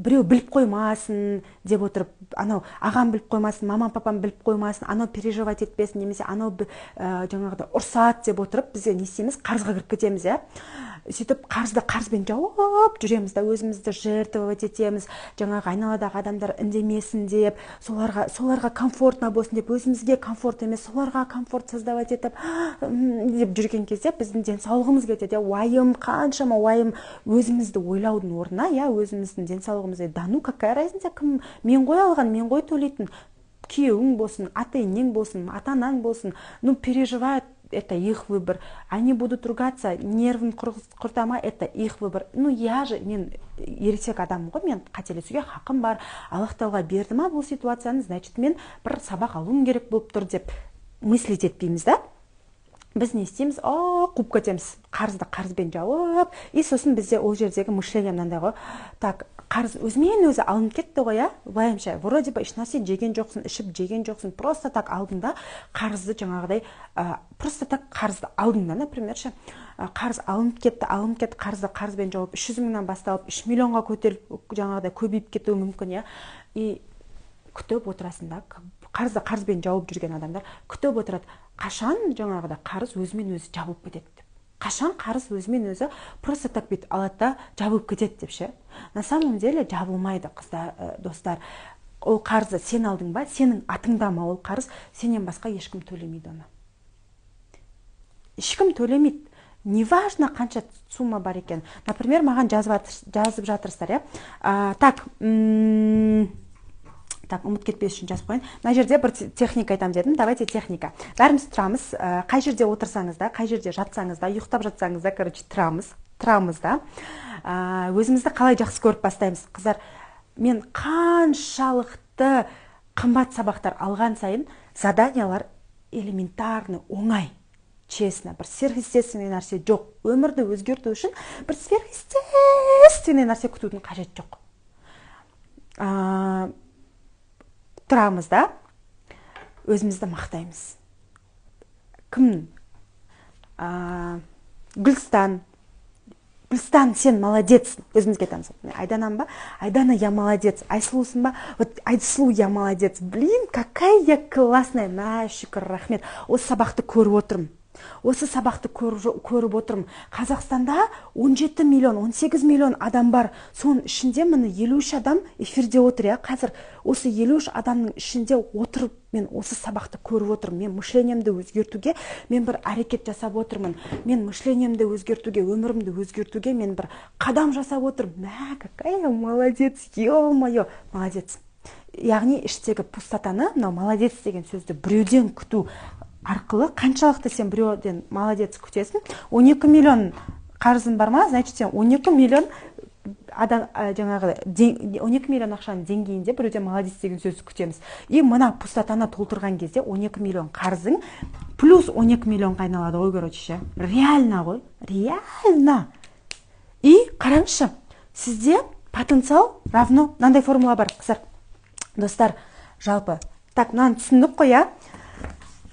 біреу біліп қоймасын деп отырып, анау ағам біліп қоймасын, мамам, папам біліп қоймасын, анау переживать етпесін немесе анау жаңағыдай ұрсады деп отырып, бізде не істейміз? Қарызға кіріп кетеміз, иә. Сөйтіп қарызды қарызбен жауып жүреміз да, өзімізді жертвовать етеміз, жаңағы айналадағы адамдар үндемесін деп, соларға комфортно болсын деп, өзімізге комфорт емес, соларға комфорт создавать етіп деп жүрген кезде біздің денсаулығымыз кетеді, иә. Уайым, қаншама уайым, өзімізді ойлаудың орнына, иә, өзіміздің денсаулығымызды. Да ну, какая разница кім? Мен ғой алған, мен ғой төлейтін. Күйеуің болсын, ата енең болсын, ата анаң болсын, ну, переживают, это их выбор. Они будут ругаться, нервін құрта ма, это их выбор. Ну я же, мен ересек адаммын ғой, мен қателесуге хақым бар. Аллах Тағала берді ма бұл ситуацияны, значит, мен бір сабақ алуым керек болып тұр деп мыслить етпейміз да. Біз не істейміз? О, қуып кетеміз, қарызды қарызбен жауып. И сосын бізде ол жердегі мышление мынандай ғой: так, қарыз өзімен өзі алынып кетті ғой, иә. Былайынша вроде бы ешнәрсе жеген жоқсың, ішіп жеген жоқсың, просто так алдың да қарызды, жаңағыдай просто так қарызды алдың да, например ше, қарыз алынып кетті, алынып кетті. Қарызды қарызбен жауып, 300 мыңнан басталып, 3 миллионға көтеріліп, жаңағыдай көбейіп кетуі мүмкін, иә. И күтіп отырасың да, қарызды қарызбен жауып жүрген адамдар күтіп отырады, қашан жаңағыдай қарыз өзімен өзі жабылып кетеді деп, қашан қарыз өзімен өзі просто так бүйтіп алады да жабылып кетеді деп ше. На самом деле жабылмайды, қыздар, достар. Ол қарызды сен алдың ба, сенің атыңда ма ол қарыз, сенен басқа ешкім төлемейді оны, ешкім төлемейді, неважно қанша сумма бар екен. Например, маған жазып жатырсыздар, иә. Так, так, ұмытып кетпес үшін жазып қояйын. Мына жерде бір техника айтамын дедім. Давайте техника. Бәріміз тұрамыз, қай жерде отырсаңыз да, қай жерде жатсаңыз да, ұйықтап жатсаңыз да, короче, тұрамыз, тұрамыз да, өзімізді қалай жақсы көріп бастаймыз? Қыздар, мен қаншалықты қымбат сабақтар алған сайын заданиялар элементарный, оңай. Честно, бір сверхъестественный нәрсе жоқ. Өмірді өзгерту үшін бір сверхъестественный нәрсе күтудің қажеті жоқ. Тұрамыз да, өзімізді мақтаймыз. Кім Гүлстан, Гүлстан, сен молодец, өзімізге айтамыз. Айданам ба? Айдана, я молодец. Айсұлусың ба? Вот Айсұлу, я молодец. Блин, какая я классная. Мә, шүкір, рахмет. Осы сабақты көріп отырмын. Осы сабақты көріп отырмын. Қазақстанда 17 миллион, 18 миллион адам бар. Соның ішінде міне 53 адам эфирде отыр, иә. Қазір осы 53 адамның ішінде отырып мен осы сабақты көріп отырмын. Мен мышлениемді өзгертуге мен бір әрекет жасап отырмын. Мен мышлениемді өзгертуге, өмірімді өзгертуге мен бір қадам жасап отырмын. Мә, какая молодец, ё-моё, молодец. Яғни іштегі пустотаны, мынау молодец деген сөзді біреуден күту арқылы қаншалықты сен біреуден молодец күтесің? 12 миллион қарызың бар ма? Значит, сен 12 миллион адам, жаңағы 12 миллион ақшаның деңгейінде біреуден молодец деген сөзді күтеміз. И мына пустотаны толтырған кезде 12 миллион қарызың плюс 12 миллионға айналады ғой, короче, реально ғой, реально. И қараңызшы, сізде потенциал равно мынандай формула бар, қыздар, достар, жалпы. Так, мынаны түсіндік қой, иә?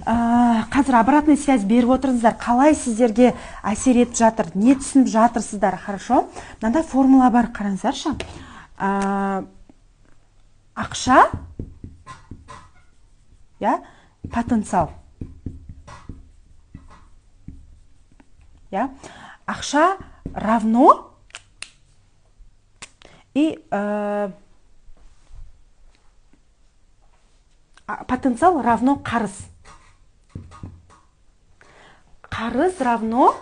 Қазір обратный связь беріп отырыңыздар, қалай сіздерге әсер етіп жатыр, не түсініп жатырсыздар, хорошо? Мынандай формула бар, қараңыздаршы. Ақша, иә, потенциал, иә, ақша равно и потенциал равно қарыз. Қарыз равно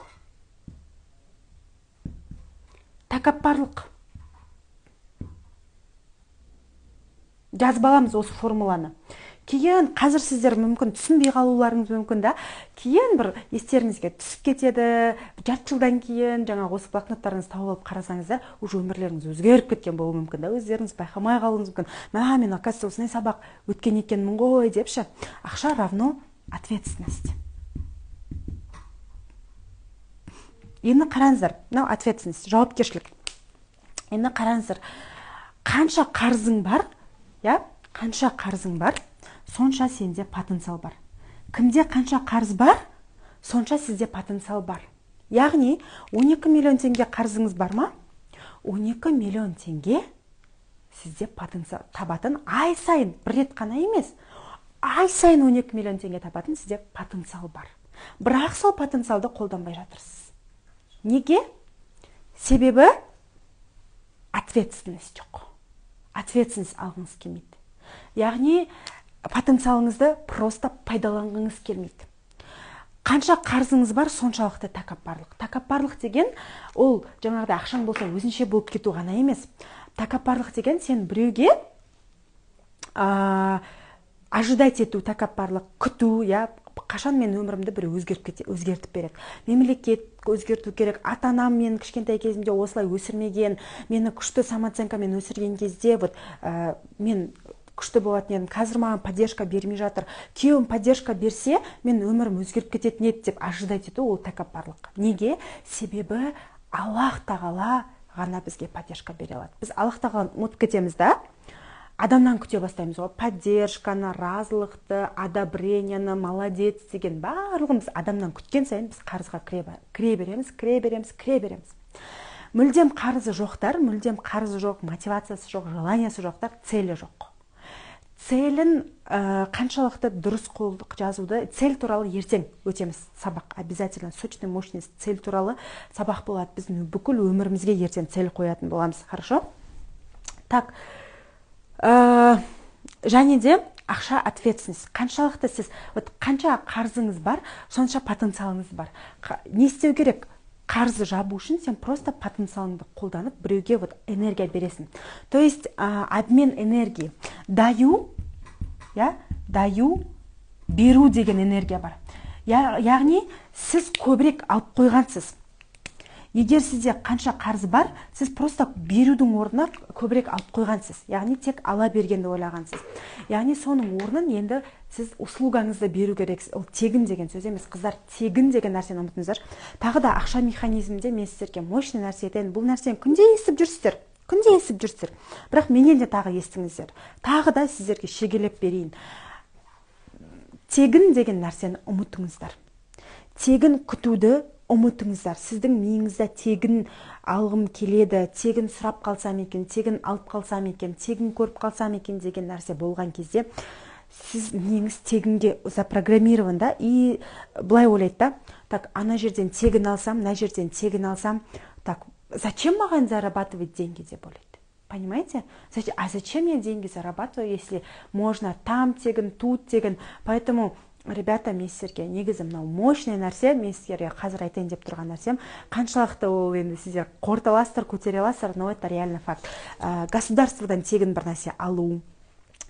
тәкаппарлық. Жазып аламыз осы формуланы. Кейін қазір сіздер мүмкін түсінбей қалуларыңыз мүмкін да. Кейін бір естеріңізге түсіп кетеді. Жарты жылдан кейін жаңағы осы блокноттарыңызды тауып алып қарасаңыздар, уже өмірлеріңіз өзгеріп кеткен болуы мүмкін да. Өздеріңіз байқамай қалуыңыз мүмкін. Мә, мен оказывается осындай сабақ өткен екенмін ғой деп ше. Ақша равно ответственность. Енді қараңыздар, мынау ответственность, жауапкершілік. Енді қараңыздар, қанша қарызың бар, иә, қанша қарызың бар, сонша сенде потенциал бар. Кімде қанша қарыз бар, сонша сізде потенциал бар. Яғни 12 миллион теңге қарызыңыз бар ма? 12 миллион теңге сізде потенциал табатын, ай сайын бір рет қана емес, ай сайын 12 миллион теңге табатын сізде потенциал бар. Бірақ сол потенциалды қолданбай жатырсыз. Неге? Себебі ответственность жоқ. Ответственность алғыңыз келмейді. Яғни потенциалыңызды просто пайдаланғыңыз келмейді. Қанша қарызыңыз бар, соншалықты тәкаппарлық. Тәкаппарлық деген ол жаңағыдай ақшаң болса өзінше болып кету ғана емес. Тәкаппарлық деген сен біреуге ожидать ету, тәкаппарлық, күту, я, қашан мен өмірімді біреу өзгертіп береді. Мемлекет өзгерту керек, ата-анам мен кішкентай кезімде осылай өсірмеген, мені күшті самооценкамен өсірген кезде вот, мен күшті болатын едім, қазір маған поддержка бермей жатыр, күйеуім поддержка берсе, мен өмірім өзгеріп кететін еді деп ожидать ету ол тәкаппарлық. Неге? Себебі Аллах тағала ғана бізге поддержка бере алады. Біз Аллах тағаланы ұмытып кетеміз да, адамнан күте бастаймыз ғой, поддержканы, разылықты, одобрениені, молодец деген барлығын біз адамнан күткен сайын біз қарызға кіре береміз, кіре береміз, кіре береміз. Мүлдем қарызы жоқтар, мүлдем қарызы жоқ, мотивациясы жоқ, желаниясы жоқтар, целі жоқ. Целін қаншалықты дұрыс қол жазуды, цель туралы ертең өтеміз сабақ, обязательно сочный, мощный цель туралы сабақ болады. Біздің бүкіл өмірімізге ертең цель қоятын боламыз, хорошо? Так, және де ақша ответственность. Қаншалықты сіз, вот қанша қарызыңыз бар, сонша потенциалыңыз бар. Не істеу керек? Қарызды жабу үшін сен просто потенциалыңды қолданып, біреуге вот энергия бересің. То есть обмен энергии. Даю, я, даю, беру деген энергия бар. Яғни сіз көбірек алып қойғансыз. Егер сізде қанша қарыз бар, сіз просто берудің орнына көбірек алып қойғансыз. Яғни тек ала бергенді ойлағансыз. Яғни соның орнын енді сіз услугаңызды беру керексіз. Ол тегін деген сөз емес, қыздар, тегін деген нәрсені ұмытыңыздар. Тағы да ақша механизмінде мен сіздерге мощный нәрсе айтайын. Бұл нәрсені күнде естіп жүрсіздер. Күнде естіп жүрсіздер. Бірақ менен де тағы естіңіздер. Тағы да сіздерге шегелеп берейін. Тегін деген нәрсені ұмытыңыздар. Тегін күтуді ұмытыңыздар. Сіздің миыңызда тегін алғым келеді, тегін сұрап қалсам екен, тегін алып қалсам екен, тегін көріп қалсам екен деген нәрсе болған кезде, сіз миыңыз тегінге запрограммирован да, и былай ойлайды да: так, ана жерден тегін алсам, мына жерден тегін алсам, так, зачем маған зарабатывать деньги деп ойлайды. Понимаете? А зачем я деньги зарабатываю, если можно там тегін, тут тегін? Поэтому, ребята, мен сіздерге негізі мынау мощный нәрсе, мен сіздерге қазір айтайын деп тұрған нәрсем, қаншалықты ол енді сіздер қорыта аласыздар, көтере аласыздар, но это реально факт. Государстводан тегін бір нәрсе алу,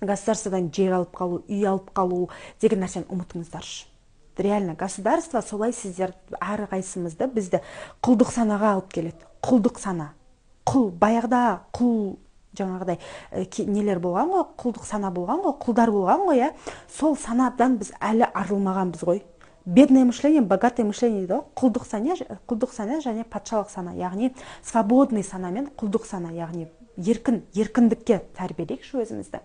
государстводан жер алып қалу, үй алып қалу деген нәрсені ұмытыңыздаршы. Реально, государство солай сіздер әрқайсымызды, бізді құлдық санаға алып келеді. Құлдық сана. Құл, баяғыда құл жаңағыдай нелер болған ғой, құлдық сана болған ғой, құлдар болған ғой, иә. Сол санадан біз әлі арылмағанбыз ғой. Бедное мышление, богатое мышление дейді ғой. Құлдық сана, құлдық сана және патшалық сана, яғни свободный сана мен құлдық сана, яғни еркіндікке тәрбиелейікші өзімізді.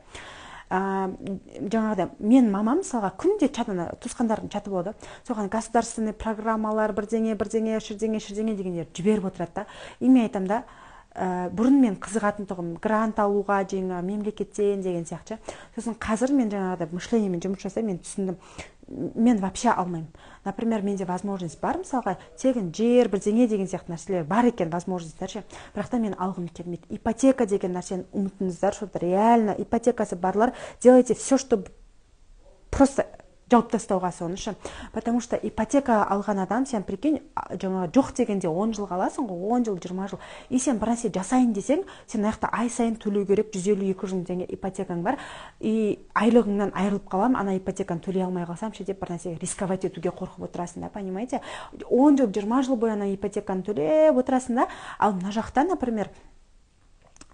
Жаңағыдай мен мамам мысалға күнде чат, ана туысқандардың чаты болады, соған государственный программалар, бірдеңе, бірдеңе, шірдеңе, шірдеңе дегендер жіберіп отырады да. И мен айтамын да, бұрын мен қызығатын тұғым грант алуға, жаңағы мемлекеттен деген сияқты. Сосын қазір мен жаңағыдай мышлениемен жұмыс жасап, мен түсіндім, мен вообще алмаймын. Например, менде возможность бар, мысалға, тегін жер, бірдеңе деген сияқты нәрселер бар екен, возможностьтар ше, бірақ та мен алғым келмейді. Ипотека деген нәрсені ұмытыңыздар, что реально ипотекасы барлар, делайте все, чтобы просто жауып тастауға соны ше. Потому что ипотека алған адам, сен прикинь, жаңағы жоқ дегенде 10 жылға аласың ғой, 10 жыл, 20 жыл, и сен бір нәрсе жасайын десең, сен мына жақта ай сайын төлеу керек, 150-200 мың теңге ипотекаң бар, и айлығыңнан айырылып қаламын, ана ипотеканы төлей алмай қалсам ше деп бір нәрсеге рисковать етуге қорқып отырасың да, понимаете? 10 жыл, 20 жыл бойы ана ипотеканы төлеп отырасың да. Ал мына жақта, например,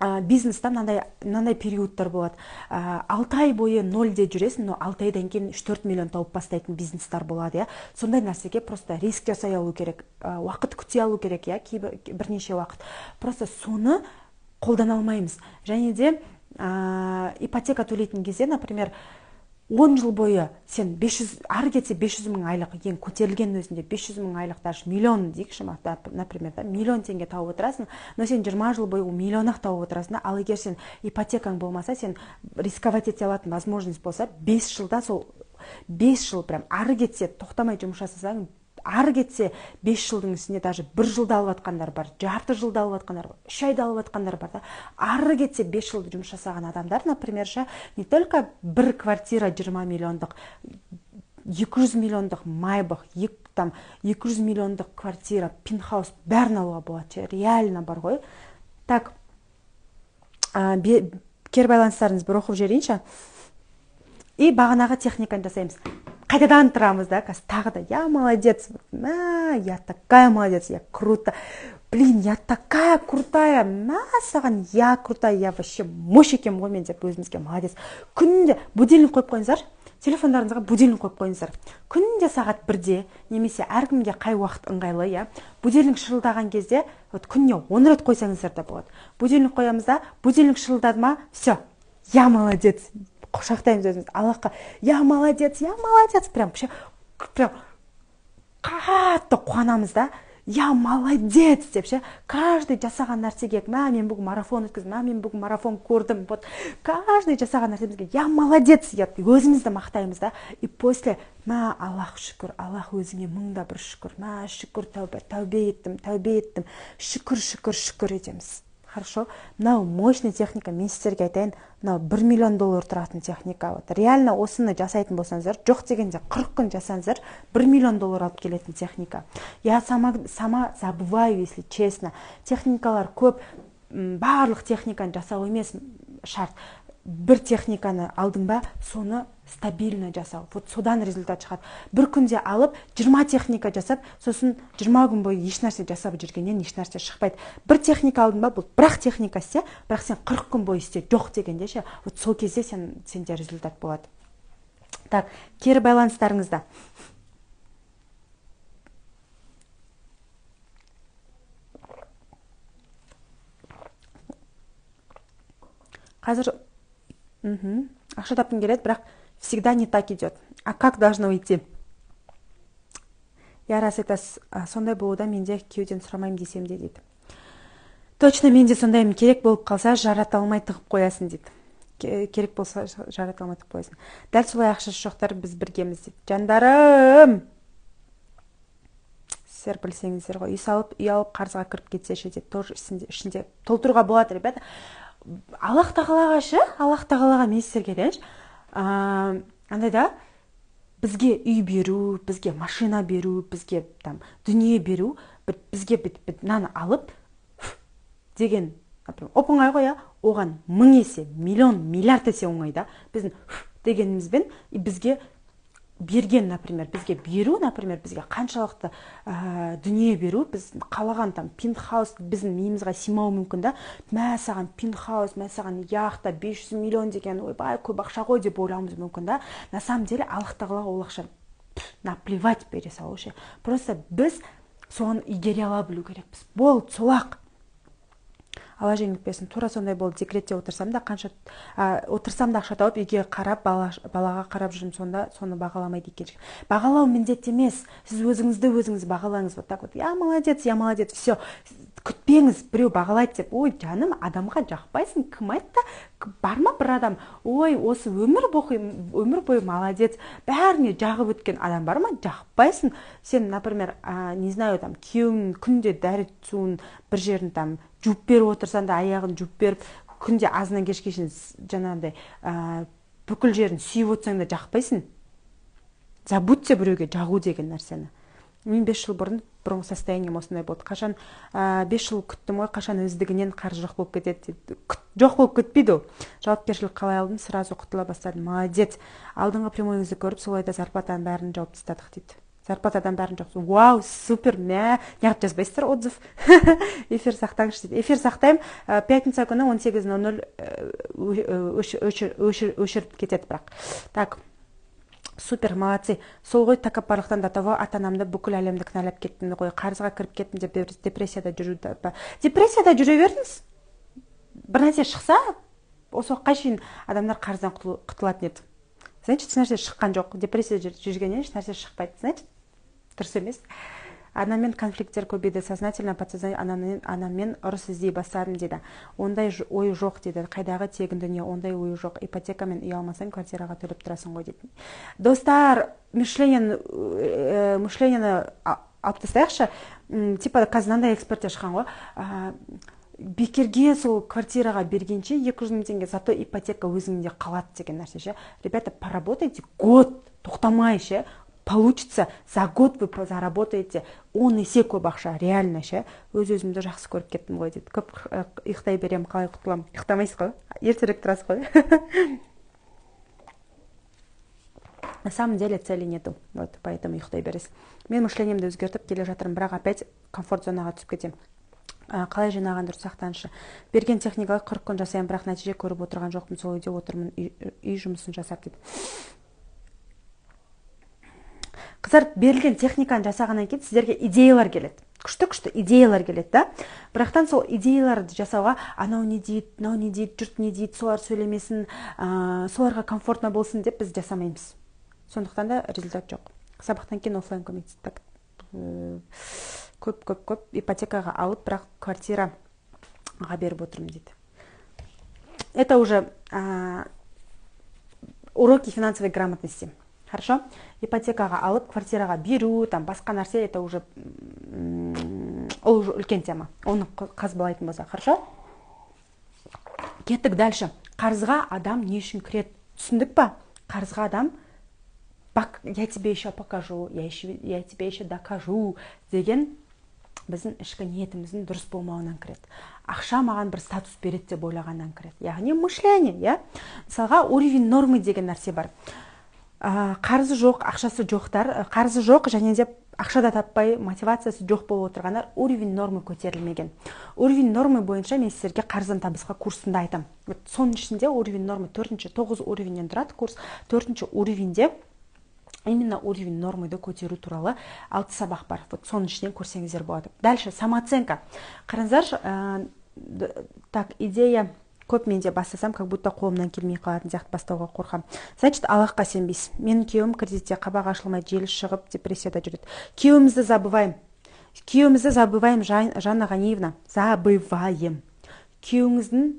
бизнеста мынандай периодтар болады. 6 ай бойы нольде жүресің, но 6 айдан кейін 3-4 миллион тауып бастайтын бизнестар болады, иә. Сондай нәрсеге просто риск жасай алу керек, уақыт күте алу керек, иә, кейбір бірнеше уақыт. Просто соны қолдана алмаймыз. Және де, ипотека төлейтін кезде, например, 10 жыл бойы сен 500, ары кетсе 500 мың айлық, ең көтерілген өзінде 500 мың айлық, даже миллион дейікші, например, да, миллион теңге тауып отырасың, но сен 20 жыл бойы ол миллион-ақ тауып отырасың да. Ал егер сен ипотекаң болмаса, сен рисковать ете алатын возможность болса, 5 жылда сол 5 жыл прям ары кетсе тоқтамай жұмыс жасасаң, ары кетсе 5 жылдың ішінде даже 1 жылда алып жатқандар бар, жарты жылда алып жатқандар бар, 3 айда алып жатқандар бар да. Ары кетсе 5 жылда жұмыс жасаған адамдар, например, ше, не только бір квартира 20 миллиондық, 200 миллиондық Майбах, там 200 миллиондық квартира, пентхаус, бәрін алуға болады ше, реально бар ғой. Так, кері байланыстарыңызды бір оқып жіберейінші. И бағанағы техниканы жасаймыз. Қайтадан тұрамыз да, қазір тағы да, я молодец, мә, я такая молодец, я круто, блин, я такая крутая, мә, саған, я крутая, я вообще мощь екенмін ғой мен деп өзімізге молодец. Күнде будильник қойып қойыңыздар, телефондарыңызға будильник қойып қойыңыздар. Күнде сағат 1-де, немесе әркімге қай уақыт ыңғайлы, иә, будильник шырылдаған кезде, вот күніне 10 рет қойсаңыздар да болады. Будильник қоямыз да, будильник шырылдады ма, все, я молодец. Құшақтаймыз өзімізді, Аллахқа, я молодец, я молодец, прям вообще, прям қатты қуанамыз да, я молодец деп ше. Каждый жасаған нәрсеге, мә, мен бүгін марафон өткіздім, мә, мен бүгін марафон көрдім, вот каждый жасаған нәрсемізге я молодец, я өзімізді мақтаймыз да. И после, мә, Аллах шүкір, Аллах өзіңе мың да бір шүкір, мә, шүкір, тәубе, тәубе еттім, тәубе еттім, шүкір, шүкір, шүкір етеміз. Хорошо, мынау мощный техника, мен сіздерге айтайын, мынау 1 миллион доллар тұратын техника. Вот реально осыны жасайтын болсаңыздар, жоқ дегенде 40 күн жасаңыздар, 1 миллион доллар алып келетін техника. Я сама забываю, если честно. Техникалар көп, барлық техниканы жасау емес шарт. Бір техниканы алдың ба, соны стабильно жасау. Вот содан результат шығады. Бір күнде алып, 20 техника жасап, сосын 20 күн бойы ешнәрсе жасап жүргеннен ешнәрсе шықпайды. Бір техника алдың ба, бұл бірақ техника істе, бірақ сен 40 күн бойы істе, жоқ дегенде ше, вот сол кезде сенде результат болады. Так, кері байланыстарыңызда. Қазір ақша тапқым келеді, бірақ всегда не так идет. А как должно идти? Я, рас айтасыз, сондай болуда мен де күйеуден сұрамаймын десем де дейді. Точно, мен де сондаймын, керек болып қалса жарата алмай тығып қоясың дейді. Керек болса жарата алмай тығып қоясың. Дәл солай ақшасы жоқтар біз біргеміз дейді. Жандарым, сіздер білсеңіздер ғой, үй салып, үй алып қарызға кіріп кетсе ше дейді. Тоже ішінде толтыруға болады, ребята. Аллах тағалаға ше, Аллах тағалаға мен сіздерге айтайыншы, андай да, бізге үй беру, бізге машина беру, бізге там дүние беру, бізге мынаны алып деген, например, оп оңай ғой, оған 1000 есе, миллион, миллиард есе оңай да. Біздің дегенімізбен бізге берген, например, бізге беру, например, бізге қаншалықты дүние беру, біз қалаған там пентхаус біздің миымызға сыймауы мүмкін да. Мә саған пентхаус, мә саған яхта, 500 миллион деген, ойбай, көп ақша ғой деп ойлауымыз мүмкін да. На самом деле Аллах тағала ол ақша наплевать бере салу ше. Просто біз соны игере ала білу керекпіз. Болды, сол-ақ. Алла жеңілдік берсін. Тура сондай болды. Декретте отырсам да қанша отырсам да ақша тауып үйге қарап, балаға қарап жүрмін, сонда соны бағаламайды екен. Бағалау міндет емес. Сіз өзіңізді өзіңіз бағалаңыз. Вот так вот. Я молодец, я молодец. Все. Күтпеңіз, біреу бағалайды деп. Ой, жаным, адамға жақпайсың. Кім айтты? Бар ма бір адам? Ой, осы өмір бойы молодец. Бәріне жағып өткен адам бар ма? Жақпайсың. Сен, например, не знаю, там, күйеуің күнде дәрет суын бір жерін там жуып беріп отырсаң да, аяғын жуып беріп, күнде азынан кешке шейін жаңағыдай бүкіл жерін сүйіп отырсаң да жақпайсың. Забудьте біреуге жағу деген нәрсені. Мен 5 жыл бұрын бұрынғы состоянием осындай болды. Қашан 5 жыл күттім ғой, қашан өздігінен қарыз жоқ болып кетеді дейді. Жоқ болып кетпейді ол. Жауапкершілік қалай алдым, сразу құтыла бастадым. Молодец. Алдыңғы прямойыңызды көріп, сол айда зарплатаның бәрін жауып тастадық дейді. Зарплатадан бәрін жауып. Вау, супер, мә. Неғып жазбайсыздар отзыв? Эфир сақтаңызшы дейді. Эфир сақтаймын. Пятница күні 18:00 өшіріп кетеді бірақ. Так. Супер, молодцы. Сол ғой, тәкаппарлықтан до того ата-анамды бүкіл әлемді кінәлап кеттім ғой. Қарызға кіріп кеттім деп депрессияда жүру. Депрессияда жүре бердіңіз. Бір нәрсе шықса, осы уақытқа шейін адамдар қарыздан құтылатын еді. Значит, ешнәрсе шыққан жоқ. Депрессияда жүргеннен ешнәрсе шықпайды. Значит, дұрыс емес. Анаммен конфликттер көбейді, сознательно, подсознательно анаммен ұрыс іздей бастадым дейді. Ондай ой жоқ дейді. Қайдағы тегін дүние, ондай ой жоқ. Ипотекамен үй алмасаң, квартираға төлеп тұрасың ғой дейді. Достар, мышлениені алып тастайықшы. Типа қазір мынандай эксперттер шыққан ғой. Бекерге сол квартираға бергенше 200 000 теңге, зато ипотека өзіңде қалады деген нәрсе ше. Ребята, поработайте год, тоқтамай ше. Получится, за год вы заработаете 10 есе көп ақша, реально ше. Өз-өзімді жақсы көріп кеттім ғой дейді. Көп ұйықтай берем, қалай құтыламын? Ұйықтамайсыз ғой, ертерек тұрасыз ғой. На самом деле цели нету, вот, поэтому ұйықтай бересіз. Мен мышлениемді өзгертіп келе жатырмын, бірақ опять комфорт зонаға түсіп кетемін. Қалай жинаған дұрыс, сақтаншы. Берген техникалық 40 күн жасаймын, бірақ нәтиже көріп отырған жоқпын, сол үйде отырмын, үй жұмысын жасап дейді. Қыздар, берілген техниканы жасағаннан кейін сіздерге идеялар келеді. Күшті-күшті идеялар келеді, да? Бірақтан сол идеяларды жасауға анау не дейді, мынау не дейді, жұрт не дейді, солар сөйлемесін, соларға комфортно болсын деп біз жасамаймыз. Сондықтан да результат жоқ. Сабақтан кейін офлайн көмектесті. Так, көп-көп-көп ипотекаға алып, бірақ квартираға беріп отырмын дейді. Это уже уроки финансовой грамотности. Хорошо? Ипотекаға алып, квартираға беру, там басқа нәрсе, это уже ол уже үлкен тема. Оны қазбалайтын болса, хорошо? Кеттік дальше. Қарызға адам не үшін кіреді? Түсіндік па? Қарызға адам я тебе еще покажу, я тебе еще докажу деген біздің ішкі ниетіміздің дұрыс болмауынан кіреді. Ақша маған бір статус береді деп ойлағаннан кіреді. Яғни мышление, иә? Мысалға, уровень нормы деген нәрсе бар. Қарызы жоқ, ақшасы жоқтар, қарызы жоқ және де ақша да таппай, мотивациясы жоқ болып отырғандар уровень нормы көтерілмеген. Уровень нормы бойынша мен сіздерге қарыздан табысқа курсында айтамын. Соның ішінде уровень нормы 4-ші, 9 уровеньнен тұрады курс. 4-ші уровеньде именно уровень нормыды көтеру туралы 6 сабақ бар. Вот соның ішінен көрсеңіздер болады. Дальше самооценка. Қараңыздаршы, так, идея Көп менде бастасам, как будто қолымнан келмей қалатын сияқты, бастауға қорқамын. Значит, Аллахқа сенбейсіз. Менің күйеуім кредитте, қабағы ашылмай, желі шығып, депрессияда жүреді. Күйеуімізді забываем. Күйеуімізді забываем, Жанна Ғаниевна, забываем. Күйеуіңіздің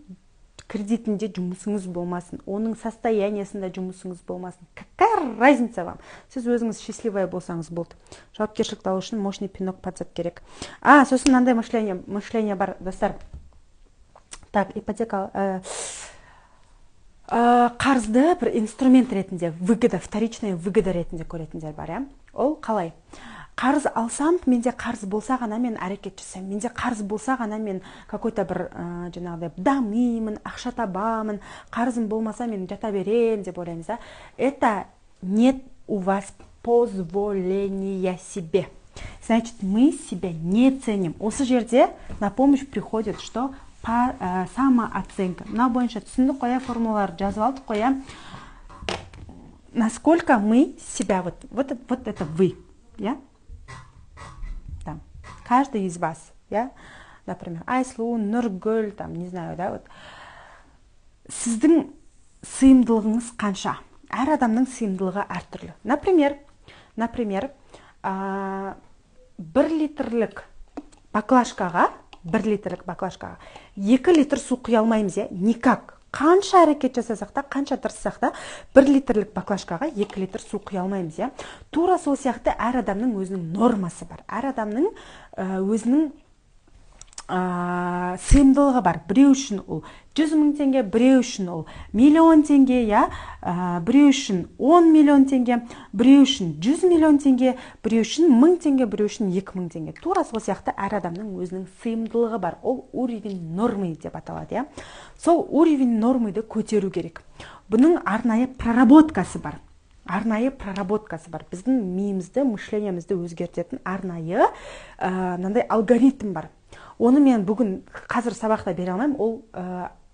кредитінде жұмысыңыз болмасын, оның состояниясында жұмысыңыз болмасын. Какая разница вам? Сіз өзіңіз счастливая болсаңыз болды. Жауапкершілікті алу үшін мощный пинок под зад керек. А, сосын мынандай мышление бар, достар. Так, ипотека, қарызды бір инструмент ретінде, выгода, вторичная выгода ретінде көретіндер бар, иә. Ол қалай? Қарыз алсам, менде қарыз болса ғана мен әрекет жасаймын, менде қарыз болса ғана мен какой-то бір жаңағыдай дамимын, ақша табамын, қарызым болмаса, мен жата беремін деп ойлаймыз да. Это нет у вас позволения себе, значит, мы себя не ценим. Осы жерде на помощь приходит что? Самооценка. Мынау бойынша түсіндік қой, иә? Формулаларды жазып алдық қой, иә? Насколько мы себя, вот это вы, иә, там каждый из вас, иә, например, Айсұлу, Нұргүл, там, не знаю, да, вот сіздің сыйымдылығыңыз қанша? Әр адамның сыйымдылығы әртүрлі. Например, 1 литрлік баклажкаға, 1 литрлік баклажкаға 2 литр су құя алмаймыз, иә? Никак. Қанша әрекет жасасақ та, қанша тырыссақ та, 1 литрлік баклажкаға 2 литр су құя алмаймыз, иә? Тура сол сияқты әр адамның өзінің нормасы бар, әр адамның өзінің сыйымдылығы бар. Біреу үшін ол 100 000 теңге, біреу үшін ол миллион теңге, иә, біреу үшін 10 миллион теңге, біреу үшін 100 миллион теңге, біреу үшін 1000 теңге, біреу үшін 2000 теңге. Тура сол сияқты әр адамның өзінің сыйымдылығы бар, ол уровень нормы деп аталады, иә. Сол уровень нормыды көтеру керек. Бұның арнайы проработкасы бар, арнайы проработкасы бар. Біздің миымызды, мышлениемізді өзгертетін арнайы мынандай алгоритм бар. Оны мен бүгін қазір сабақта бере алмаймын, ол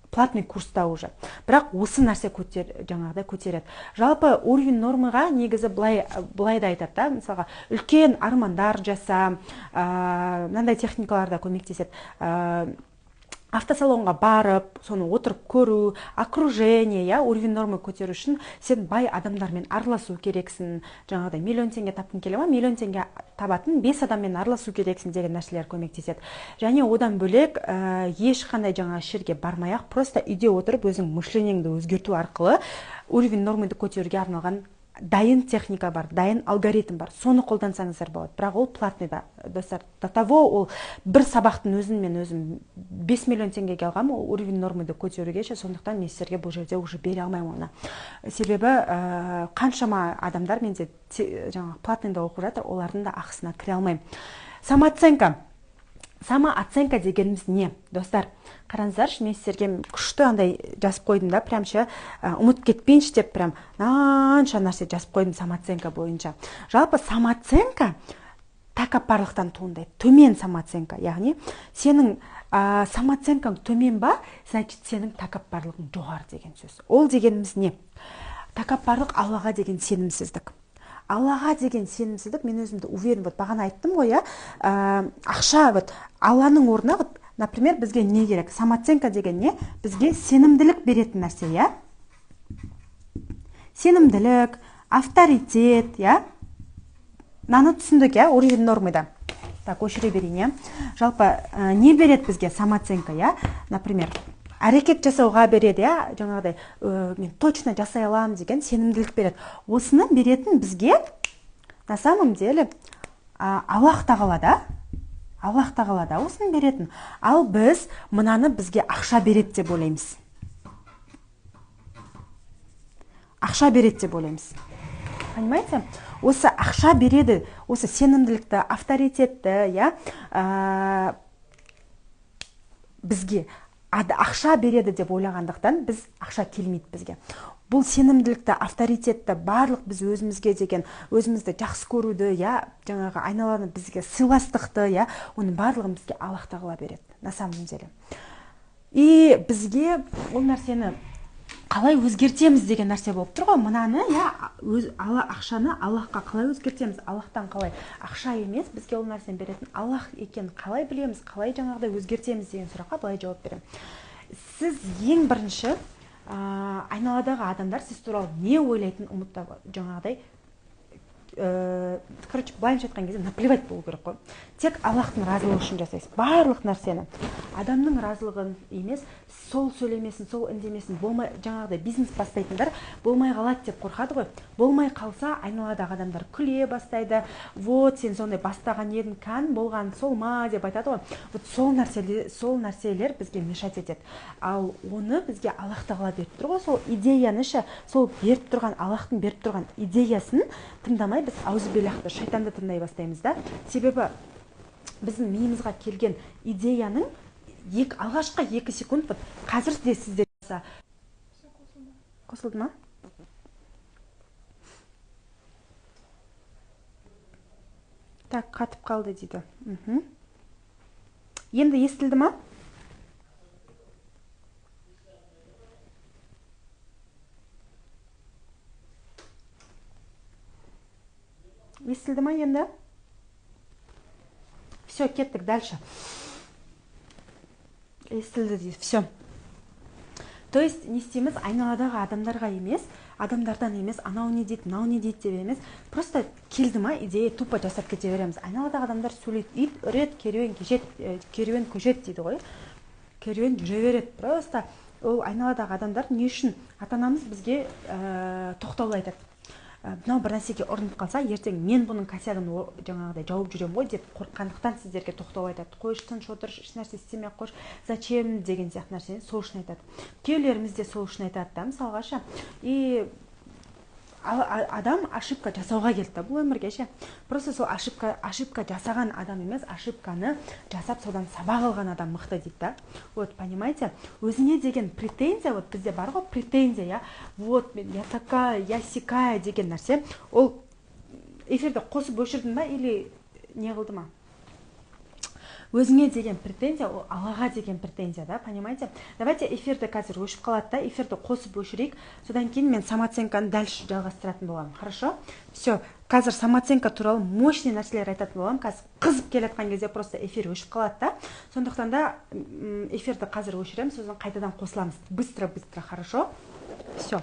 платный курста уже. Бірақ осы нәрсе көтер, жаңағыдай көтереді. Жалпы уровень нормаға негізі былай да айтады да. Мысалға, үлкен армандар жаса, мынандай техникалар да көмектеседі: автосалонға барып, соны отырып көру, окружение, иә. Уровень нормы көтеру үшін сен бай адамдармен араласу керексің. Жаңағыдай миллион теңге тапқың келе ма, миллион теңге табатын бес адаммен араласу керексің деген нәрселер көмектеседі. Және одан бөлек, ешқандай жаңағы жерге бармай ақ, просто үйде отырып, өзің мышлениеңді өзгерту арқылы уровень нормыңды көтеруге арналған дайын техника бар, дайын алгоритм бар. Соны қолдансаңыздар болады. Бірақ ол платный да, достар. До того ол бір сабақтың өзін мен өзім 5 миллион теңгеге алғанмын, ол уровень нормыды көтеруге ше. Сондықтан мен сіздерге бұл жерде уже бере алмаймын оны, себебі қаншама адамдар менде жаңағы платныйда оқып жатыр, олардың да ақысына кіре алмаймын. Самооценка. Самооценка дегеніміз не, достар? Қараңыздаршы, мен сіздерге күшті андай жазып қойдым да, прям ше, ұмытып кетпейінші деп, прям мынанша нәрсе жазып қойдым самооценка бойынша. Жалпы самооценка тәкаппарлықтан туындайды, төмен самооценка. Яғни сенің самооценкаң төмен ба, значит, сенің тәкаппарлығың жоғары деген сөз. Ол дегеніміз не? Тәкаппарлық — Аллаға деген сенімсіздік. Аллаға деген сенімсіздік. Мен өзімді уверен, вот бағана айттым ғой, иә, ақша, вот Алланың орнына, вот, например, бізге не керек? Самооценка деген не? Бізге сенімділік беретін нәрсе, иә, сенімділік, авторитет, иә. Мынаны түсіндік, иә, уровень нормыда. Так, өшіре берейін, иә. Жалпы не береді бізге самооценка, иә? Например, әрекет жасауға береді, иә, жаңағыдай мен точно жасай аламын деген сенімділік береді. Осыны беретін бізге на самом деле Аллах тағала да, Аллах тағала да осыны беретін. Ал біз мынаны бізге ақша береді деп ойлаймыз, ақша береді деп ойлаймыз, понимаете? Осы ақша береді осы сенімділікті, авторитетті, иә, бізге ақша береді деп ойлағандықтан, біз ақша келмейді бізге. Бұл сенімділікті, авторитетті, барлық біз өзімізге деген, өзімізді жақсы көруді, иә, жаңағы айналаны, бізге сыйластықты, иә, оның барлығын бізге Аллах тағала береді на самом деле. И бізге ол нәрсені қалай өзгертеміз деген нәрсе болып тұр ғой мынаны, иә. Өз ала, ақшаны Аллахқа қалай өзгертеміз? Аллахтан қалай, ақша емес, бізге ол нәрсені беретін Аллах екенін қалай білеміз, қалай жаңағыдай өзгертеміз деген сұраққа былай жауап беремін. Сіз ең бірінші айналадағы адамдар сіз туралы не ойлайтынын ұмытпа, жаңағыдай, короче, былайынша айтқан кезде наплевать болу керек қой. Тек Аллахтың разылығы үшін жасайсыз барлық нәрсені. Адамның разылығын емес, сол сөйлемесін, сол үндемесін, болмай, жаңағыдай бизнес бастайтындар болмай қалады деп қорқады ғой. Болмай қалса, айналадағы адамдар күле бастайды. Вот сен сондай бастаған едің, кән болған сол ма деп айтады ғой. Вот сол нәрселер бізге мешать етеді. Ал оны бізге Аллах тағала беріп тұр ғой, сол идеяны ше, сол беріп тұрған, Аллахтың беріп тұрған идеясын тыңдамай біз аузубиллахты, шайтанды тыңдай бастаймыз да. Себебі біздің миымызға келген идеяның алғашқы 2 секунд, вот қазір де сіздер қосылды ма? Так, қатып қалды дейді. Енді естілді ма? Естілді ма енді? Все, кеттік дальше. Естілді дейді. Все. То есть не істейміз, айналадағы адамдарға емес, адамдардан емес, анау не дейді, мынау не дейді деп емес, просто келді ма идея, тупо жасап кете береміз. Айналадағы адамдар сөйлейді, ит үреді, керуен кешеді, керуен көшеді дейді ғой. Керуен жүре береді. Просто ол айналадағы адамдар не үшін ата-анамыз бізге тоқтаулы айтады. Мынау бір нәрсеге ұрынып қалса, ертең мен бұның косягын жаңағыдай жауып жүрем ғой деп қорыққандықтан сіздерге тоқтау айтады. Қойшы, тыныш отыршы, еш нәрсе істемей ақ қойшы, зачем деген сияқты нәрсені сол үшін айтады. Күйеулеріміз де сол үшін айтады да, мысалға ше. И адам ошибка жасауға келді да бұл өмірге ше. Просто сол ошибка жасаған адам емес, ошибканы жасап содан сабақ алған адам мықты дейді да. Вот, понимаете? Өзіне деген претензия, вот бізде бар ғой претензия, я, вот мен, я такая, я сякая деген нәрсе. Ол эфирді қосып өшірдің ба или не қылды ма? Өзіңе деген претензия, ол Аллаға деген претензия, да, понимаете? Давайте эфирді қазір өшіп қалады да, эфирді қосып өшірейік. Содан кейін мен самооценканы дальше жалғастыратын боламын. Хорошо? Все, қазір самооценка туралы мощный нәрселер айтатын боламын. Қазір қызып келе жатқан кезде просто эфир өшіп қалады да. Сондықтан да эфирді қазір өшіреміз, сосын қайтадан қосыламыз. Быстро-быстро, хорошо? Все.